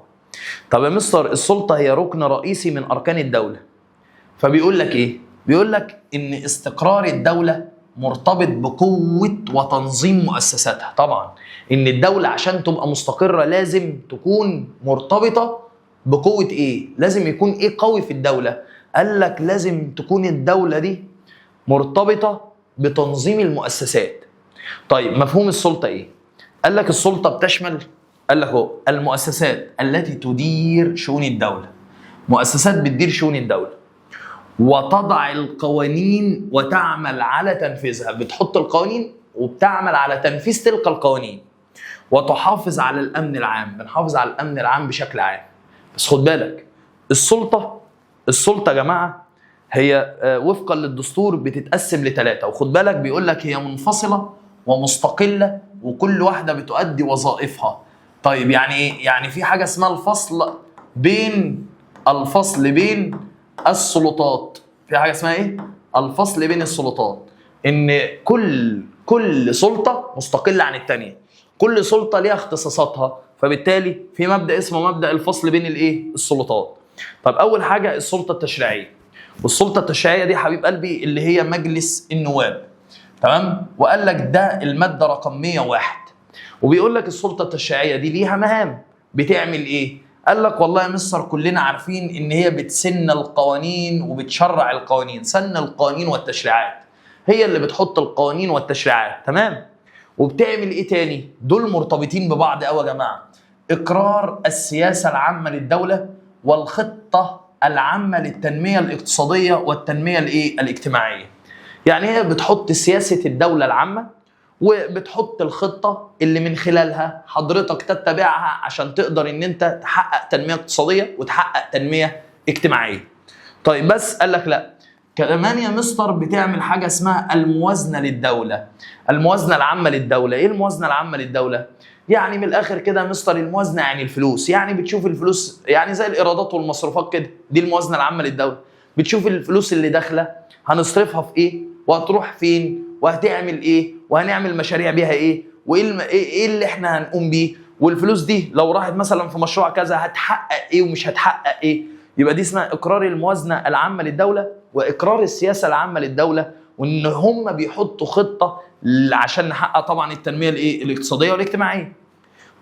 طب يا مستر السلطة هي ركن رئيسي من اركان الدولة، فبيقول لك ايه؟ بيقول لك ان استقرار الدولة مرتبط بقوة وتنظيم مؤسساتها. طبعا ان الدولة عشان تبقى مستقره لازم تكون مرتبطة بقوة ايه؟ لازم يكون ايه قوي في الدولة؟ قال لك لازم تكون الدولة دي مرتبطة بتنظيم المؤسسات. طيب مفهوم السلطة ايه؟ قال لك السلطة بتشمل، قال لك اهو المؤسسات التي تدير شؤون الدولة. مؤسسات بتدير شؤون الدولة وتضع القوانين وتعمل على تنفيذها، بتحط القوانين وبتعمل على تنفيذ تلك القوانين، وتحافظ على الامن العام، بنحافظ على الامن العام بشكل عام. بس خد بالك السلطة يا جماعة هي وفقا للدستور بتتقسم لثلاثة، وخد بالك بيقول لك هي منفصلة ومستقله وكل واحدة بتؤدي وظائفها. طيب يعني ايه؟ يعني في حاجة اسمها الفصل بين السلطات. في حاجة اسمها ايه؟ الفصل بين السلطات، ان كل سلطة مستقلة عن الثانية، كل سلطة ليها اختصاصاتها، فبالتالي في مبدا اسمه مبدا الفصل بين الايه؟ السلطات. طب اول حاجة السلطة التشريعية، والسلطة التشريعية دي حبيب قلبي اللي هي مجلس النواب، تمام؟ وقال لك ده المادة رقم 101، وبيقول لك السلطة التشريعية دي ليها مهام، بتعمل ايه؟ قال لك والله يا مستر كلنا عارفين ان هي بتسن القوانين وبتشرع القوانين، سن القوانين والتشريعات، هي اللي بتحط القوانين والتشريعات، تمام؟ وبتعمل ايه تاني؟ دول مرتبطين ببعض قوي يا جماعة. اقرار السياسة العامة للدولة والخطه العامة للتنمية الاقتصادية والتنمية الايه؟ الاجتماعية. يعني هي بتحط سياسة الدولة العامة وبتحط الخطة اللي من خلالها حضرتك تتبعها عشان تقدر ان انت تحقق تنمية اقتصادية وتحقق تنمية اجتماعية. طيب بس قال لك لا، كمان يا مستر بتعمل حاجة اسمها الموازنة للدولة، الموازنة العامة للدولة. ايه الموازنة العامة للدولة؟ يعني من الاخر كده يا مستر الموازنة يعني الفلوس، يعني بتشوف الفلوس، يعني زي الايرادات والمصروفات كده، دي الموازنة العامة للدولة. بتشوف الفلوس اللي داخله هنصرفها في ايه، وهتروح فين، وهتعمل ايه، وهنعمل مشاريع بيها ايه، وايه ايه اللي احنا هنقوم بيه، والفلوس دي لو راحت مثلا في مشروع كذا هتحقق ايه ومش هتحقق ايه. يبقى دي اسمها اقرار الموازنة العامة للدولة واقرار السياسة العامة للدولة، وان هم بيحطوا خطه عشان نحقق طبعا التنمية الايه؟ الاقتصادية والاجتماعية.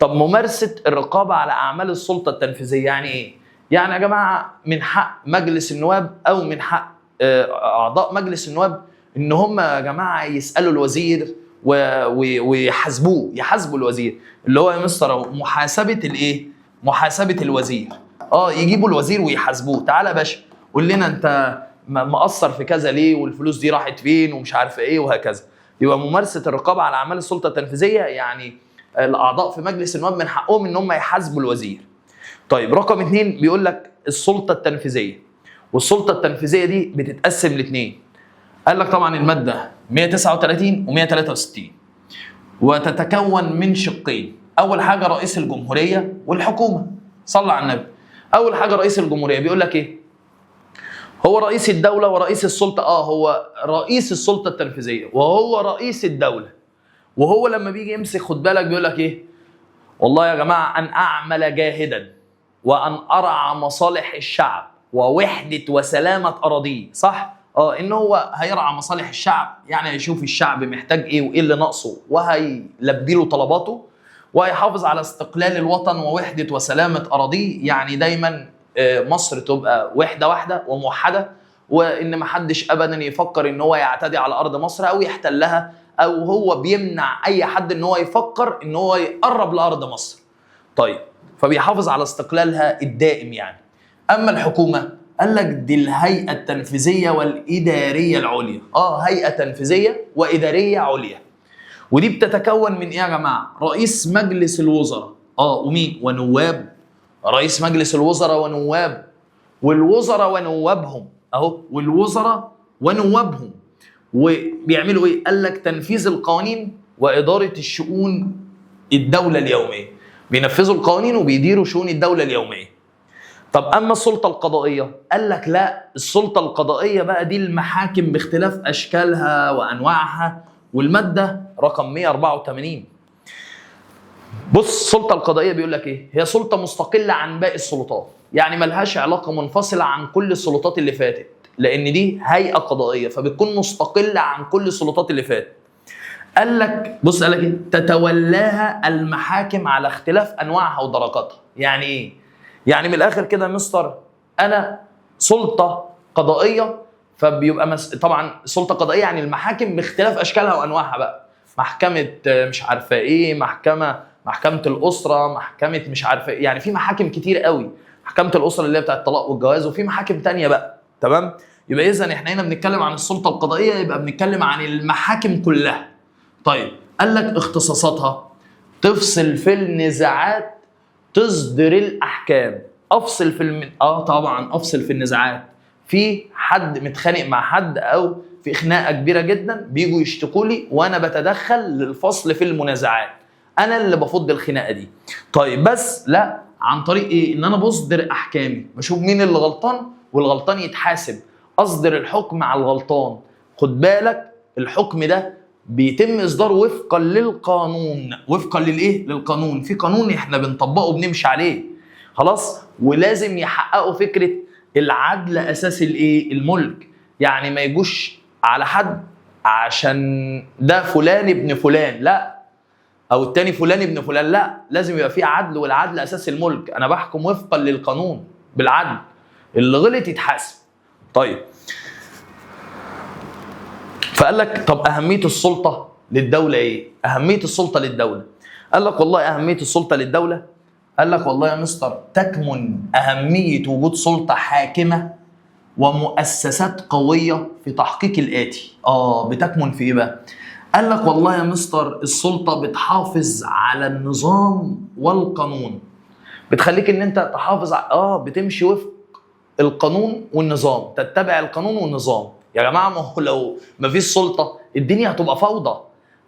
طب ممارسة الرقابة على اعمال السلطة التنفيذية يعني ايه؟ يعني يا جماعة من حق مجلس النواب او من حق اعضاء مجلس النواب ان هم يا جماعة يسالوا الوزير ويحاسبوه، يحاسبوا الوزير اللي هو يا مستر محاسبه الايه؟ محاسبه الوزير. يجيبوا الوزير ويحاسبوه، تعالى يا باشا قول لنا انت مقصر في كذا ليه، والفلوس دي راحت فين، ومش عارف ايه وهكذا. يبقى ممارسة الرقابة على اعمال السلطة التنفيذية يعني الاعضاء في مجلس النواب من حقهم ان هم يحاسبوا الوزير. طيب رقم 2 بيقول لك السلطة التنفيذية، والسلطة التنفيذية دي بتتقسم لاثنين. قال لك طبعا المادة 139 و163، وتتكون من شقين. اول حاجة رئيس الجمهورية والحكومة. صلى على النبي. اول حاجة رئيس الجمهورية بيقول لك ايه؟ هو رئيس الدولة ورئيس السلطة. هو رئيس السلطة التنفيذية وهو رئيس الدولة، وهو لما بيجي يمسك خد بالك بيقول لك ايه؟ والله يا جماعة ان اعمل جاهدا وان ارعى مصالح الشعب ووحده وسلامه اراضيه، صح؟ ان هو هيرعى مصالح الشعب، يعني هيشوف الشعب محتاج ايه وايه اللي ناقصه وهيلبي له طلباته، وهيحافظ على استقلال الوطن ووحده وسلامه اراضيه، يعني دايما مصر تبقى وحده واحدة وموحده، وان ما حدش ابدا يفكر ان هو يعتدي على ارض مصر او يحتلها، او هو بيمنع اي حد ان هو يفكر ان هو يقرب لارض مصر. طيب فبيحافظ على استقلالها الدائم يعني. اما الحكومة قال لك دي الهيئة التنفيذية والادارية العليا. هيئة تنفيذية واداريه عليا، ودي بتتكون من ايه يا جماعة؟ رئيس مجلس الوزراء ومين؟ ونواب رئيس مجلس الوزراء ونواب، والوزراء ونوابهم اهو، والوزراء ونوابهم. وبيعملوا ايه؟ قال لك تنفيذ القوانين واداره الشؤون الدولة اليومية. بينفذوا القوانين وبيديروا شؤون الدولة اليومية. طب اما السلطة القضائية، قال لك لا، السلطة القضائية بقى دي المحاكم باختلاف اشكالها وانواعها، والمادة رقم 184. بص السلطة القضائية بيقول لك ايه؟ هي سلطة مستقلة عن باقي السلطات، يعني ملهاش علاقة، منفصلة عن كل السلطات اللي فاتت، لان دي هيئة قضائية فبتكون مستقلة عن كل السلطات اللي فاتت. قال لك بص، قال لك ايه؟ تتولاها المحاكم على اختلاف انواعها ودرجاتها. يعني ايه؟ يعني من الاخر كده يا مستر، انا سلطة قضائية، فبيبقى طبعا سلطة قضائية يعني المحاكم باختلاف اشكالها وانواعها بقى، محكمة مش عارفه ايه، محكمة الاسرة، محكمة مش عارفه ايه، يعني في محاكم كتير قوي، محكمة الاسرة اللي هي بتاعت الطلاق والجواز، وفي محاكم تانية بقى. تمام؟ يبقى اذا احنا هنا بنتكلم عن السلطة القضائية، يبقى بنتكلم عن المحاكم كلها. طيب قال لك اختصاصاتها تفصل في النزاعات، تصدر الاحكام. افصل في طبعا افصل في النزاعات. في حد متخانق مع حد او في خناقه كبيرة جدا، بيجوا يشتكوا لي وانا بتدخل للفصل في المنازعات، انا اللي بفض الخناقة دي. طيب بس لا، عن طريق ايه؟ ان انا بصدر احكامي، بشوف مين اللي غلطان والغلطان يتحاسب، اصدر الحكم على الغلطان. خد بالك الحكم ده بيتم اصداره وفقا للقانون، وفقا للايه؟ للقانون. في قانون احنا بنطبقه وبنمشي عليه، خلاص. ولازم يحققوا فكرة العدل اساس الايه؟ الملك. يعني ما يجوش على حد عشان ده فلان ابن فلان، لا، او التاني فلان ابن فلان، لا، لازم يبقى في عدل، والعدل اساس الملك. انا بحكم وفقا للقانون بالعدل، اللي غلط يتحاسب. طيب فقال لك طب اهمية السلطة للدولة ايه؟ اهمية السلطة للدولة، قال لك والله اهمية السلطة للدولة، قال لك والله يا مستر تكمن اهمية وجود سلطة حاكمه ومؤسسات قوية في تحقيق الاتي. بتكمن في ايه بقى؟ قال لك والله يا مستر السلطة بتحافظ على النظام والقانون، بتخليك ان انت تحافظ بتمشي وفق القانون والنظام، تتبع القانون والنظام. يا جماعة ما هو لو ما فيش سلطة الدنيا هتبقى فوضى،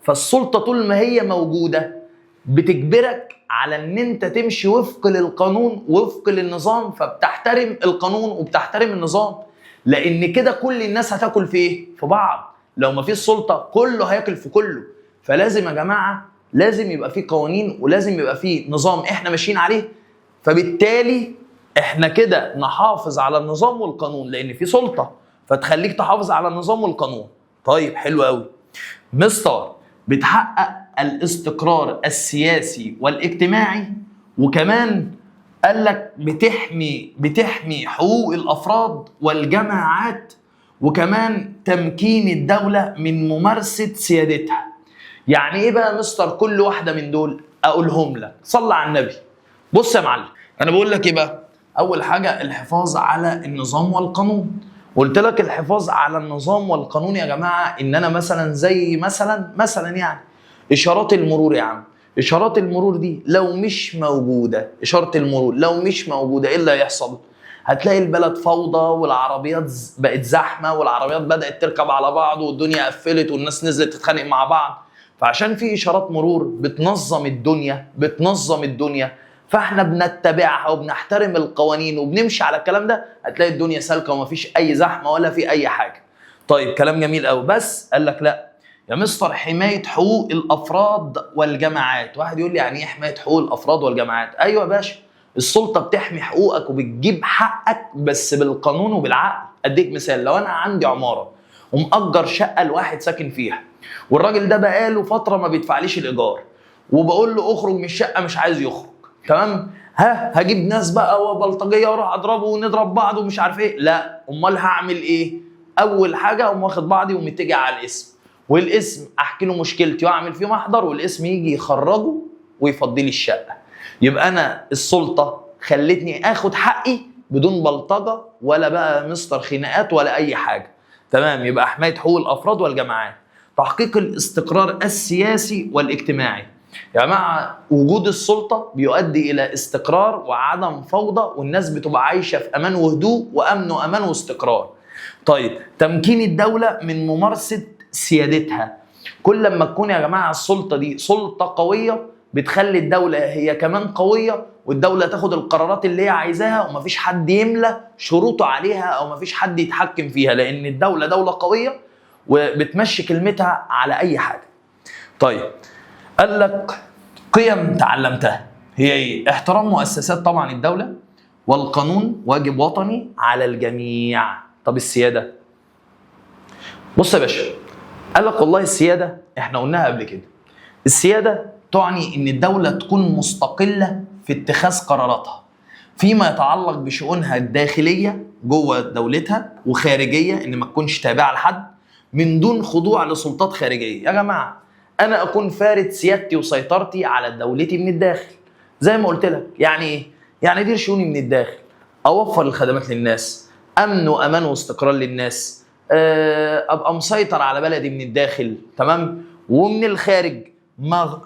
فالسلطه طول ما هي موجودة بتجبرك على ان انت تمشي وفق للقانون وفق للنظام، فبتحترم القانون وبتحترم النظام، لان كده كل الناس هتاكل في ايه؟ في بعض. لو ما فيش سلطة كله هياكل في كله. فلازم يا جماعة لازم يبقى في قوانين ولازم يبقى في نظام احنا ماشيين عليه، فبالتالي احنا كده نحافظ على النظام والقانون لان في سلطة فتخليك تحافظ على النظام والقانون. طيب حلو قوي. مستر بتحقق الاستقرار السياسي والاجتماعي، وكمان قال لك بتحمي حقوق الافراد والجماعات، وكمان تمكين الدولة من ممارسة سيادتها. يعني ايه بقى مستر كل واحدة من دول؟ اقولهم لك، صلى على النبي. بص يا معلم، انا بقول لك ايه بقى؟ اول حاجة الحفاظ على النظام والقانون. قلت لك الحفاظ على النظام والقانون يا جماعة، ان انا مثلا زي مثلا يعني اشارات المرور يا عم، اشارات المرور دي لو مش موجودة، اشارة المرور لو مش موجودة ايه اللي هيحصل؟ هتلاقي البلد فوضى، والعربيات بقت زحمة، والعربيات بدات تركب على بعض، والدنيا قفلت، والناس نزلت تتخانق مع بعض. فعشان في اشارات مرور بتنظم الدنيا، بتنظم الدنيا، فاحنا بنتبعها وبنحترم القوانين وبنمشي على الكلام ده، هتلاقي الدنيا سالكة ومفيش اي زحمة ولا في اي حاجة. طيب كلام جميل قوي. بس قال لك لا يا مستر، حماية حقوق الافراد والجماعات. واحد يقول لي يعني ايه حماية حقوق الافراد والجماعات؟ ايوه يا باشا، السلطة بتحمي حقوقك وبتجيب حقك بس بالقانون وبالعقل. اديك مثال، لو انا عندي عمارة ومأجر شقه لواحد ساكن فيها، والراجل ده بقاله فترة ما بيدفعليش الايجار، وبقول له اخرج من الشقة مش عايز يخرج، تمام؟ ها هجيب ناس بقى وبلطجيه واروح اضربه ونضرب بعض ومش عارف ايه؟ لا، امال هعمل ايه؟ اول حاجة اقوم واخد بعضي ومتجه على الاسم، والاسم احكي له مشكلتي واعمل فيه محضر، والاسم يجي يخرجه ويفضي لي الشقة. يبقى انا السلطة خلتني اخد حقي بدون بلطجه ولا بقى مستر خناقات ولا اي حاجة. تمام؟ يبقى حماية حقوق الافراد والجماعات، تحقيق الاستقرار السياسي والاجتماعي. يا جماعة وجود السلطة بيؤدي الى استقرار وعدم فوضى، والناس بتبقى عايشه في امان وهدوء وامن وامان واستقرار. طيب تمكين الدولة من ممارسة سيادتها. كل ما تكون يا جماعة السلطة دي سلطة قوية بتخلي الدولة هي كمان قوية، والدولة تاخد القرارات اللي هي عايزاها ومفيش حد يملى شروطه عليها او مفيش حد يتحكم فيها، لان الدولة دولة قوية وبتمشي كلمتها على اي حاجة. طيب قال لك قيم تعلمتها هي ايه؟ احترام مؤسسات طبعا الدولة والقانون واجب وطني على الجميع. طب السيادة؟ بص يا باشا، قال لك والله السيادة احنا قلناها قبل كده. السيادة تعني ان الدولة تكون مستقلة في اتخاذ قراراتها فيما يتعلق بشؤونها الداخلية جوه دولتها وخارجية، ان ما تكونش تابعة لحد، من دون خضوع لسلطات خارجية. يا جماعة انا اكون فارد سيادتي وسيطرتي على دولتي من الداخل، زي ما قلت لك. يعني ايه؟ يعني ادير شؤوني من الداخل، اوفر الخدمات للناس، امن وامان واستقرار للناس، ابقى مسيطر على بلدي من الداخل، تمام؟ ومن الخارج ما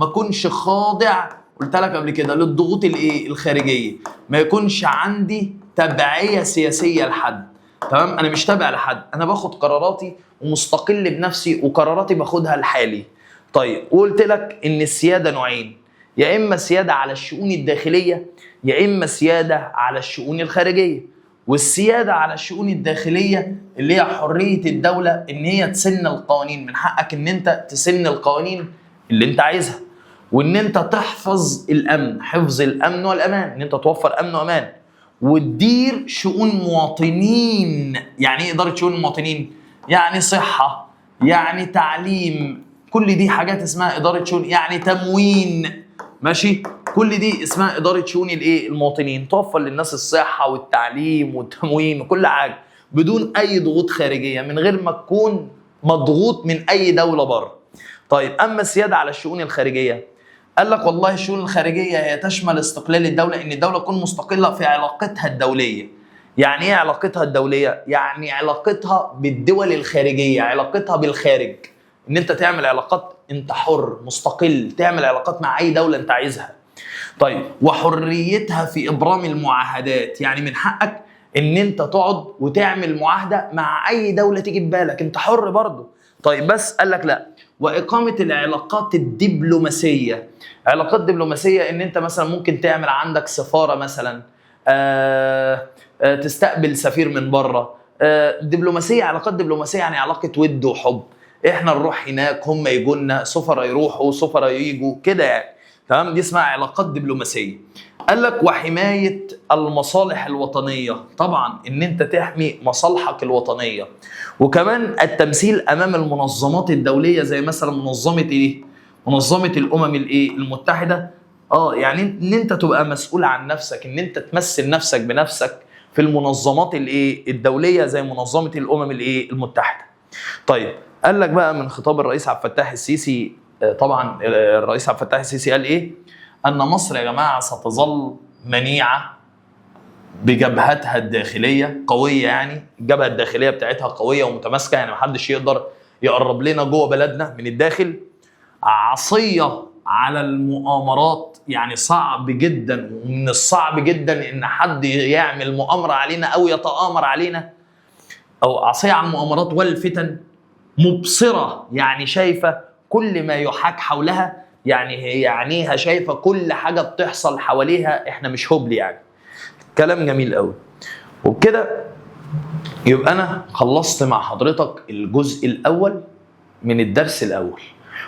اكونش خاضع، قلت لك قبل كده، للضغوط الايه؟ الخارجية. ما يكونش عندي تبعية سياسية لحد، تمام؟ انا مش تابع لحد، انا باخد قراراتي ومستقل بنفسي وقراراتي باخدها لحالي. طيب وقلت لك ان السيادة نوعين، يا اما سيادة على الشؤون الداخلية يا اما سيادة على الشؤون الخارجية. والسيادة على الشؤون الداخلية اللي هي حرية الدولة ان هي تسن القوانين، من حقك ان انت تسن القوانين اللي انت عايزها، وان انت تحفظ الامن، حفظ الامن والامان، ان انت توفر امن وامان، وتدير شؤون مواطنين. يعني ايه ادارة شؤون المواطنين؟ يعني صحة، يعني تعليم، كل دي حاجات اسمها ادارة شؤون، يعني تموين، ماشي؟ كل دي اسمها ادارة شؤون الايه؟ المواطنين. توفر للناس الصحة والتعليم والتموين وكل حاجة بدون اي ضغوط خارجية، من غير ما تكون مضغوط من اي دولة بره. طيب اما السيادة على الشؤون الخارجية، قال لك والله الشؤون الخارجية هي تشمل استقلال الدولة، ان الدولة تكون مستقلة في علاقتها الدولية. يعني ايه علاقتها الدولية؟ يعني علاقتها بالدول الخارجية، علاقتها بالخارج، ان انت تعمل علاقات، انت حر مستقل تعمل علاقات مع اي دولة انت عايزها. طيب وحريتها في ابرام المعاهدات، يعني من حقك ان انت تقعد وتعمل معاهدة مع اي دولة تيجي في بالك، انت حر برضه. طيب بس قال لك لا، واقامه العلاقات الدبلوماسية. علاقات دبلوماسية ان انت مثلا ممكن تعمل عندك سفارة مثلا، تستقبل سفير من بره، دبلوماسية، علاقات دبلوماسية يعني علاقة ود وحب، احنا نروح هناك هم يجونا، سفراء يروحوا سفراء يجوا كده يعني، تمام؟ دي اسمها علاقات دبلوماسية. قال لك وحماية المصالح الوطنية، طبعا ان انت تحمي مصالحك الوطنية، وكمان التمثيل امام المنظمات الدولية زي مثلا منظمة ايه؟ منظمة الامم الايه؟ المتحدة. يعني ان انت تبقى مسؤول عن نفسك، ان انت تمثل نفسك بنفسك في المنظمات الايه؟ الدولية زي منظمة الامم الايه؟ المتحدة. طيب قال لك بقى من خطاب الرئيس عبد الفتاح السيسي، طبعا الرئيس عبد الفتاح السيسي قال ايه؟ ان مصر يا جماعة ستظل منيعه بجبهتها الداخلية قوية، يعني الجبهة الداخلية بتاعتها قوية ومتماسكه، يعني محدش يقدر يقرب لنا جوه بلدنا من الداخل. عصية على المؤامرات، يعني صعب جدا ومن الصعب جدا ان حد يعمل مؤامرة علينا او يتآمر علينا، او عصية على المؤامرات والفتن. مبصرة، يعني شايفه كل ما يحاك حولها، يعني هي عينيها شايفه كل حاجة بتحصل حواليها، احنا مش هبل يعني. كلام جميل قوي. وبكده يبقى انا خلصت مع حضرتك الجزء الاول من الدرس الاول،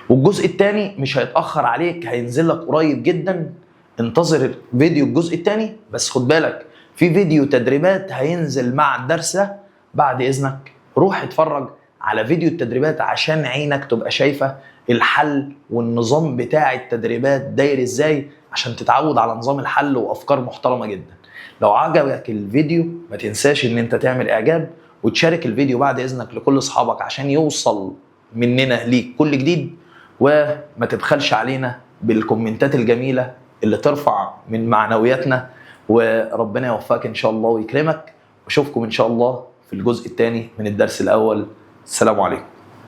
والجزء الثاني مش هيتاخر عليك، هينزل لك قريب جدا. انتظر فيديو الجزء الثاني، بس خد بالك في فيديو تدريبات هينزل مع الدرس ده بعد اذنك. روح اتفرج على فيديو التدريبات عشان عينك تبقى شايفه الحل والنظام بتاع التدريبات داير ازاي، عشان تتعود على نظام الحل وافكار محترمه جدا. لو عجبك الفيديو ما تنساش ان انت تعمل اعجاب وتشارك الفيديو بعد اذنك لكل اصحابك عشان يوصل مننا ليك كل جديد، وما تبخلش علينا بالكومنتات الجميلة اللي ترفع من معنوياتنا، وربنا يوفقك ان شاء الله ويكرمك. واشوفكم ان شاء الله في الجزء الثاني من الدرس الاول. السلام عليكم.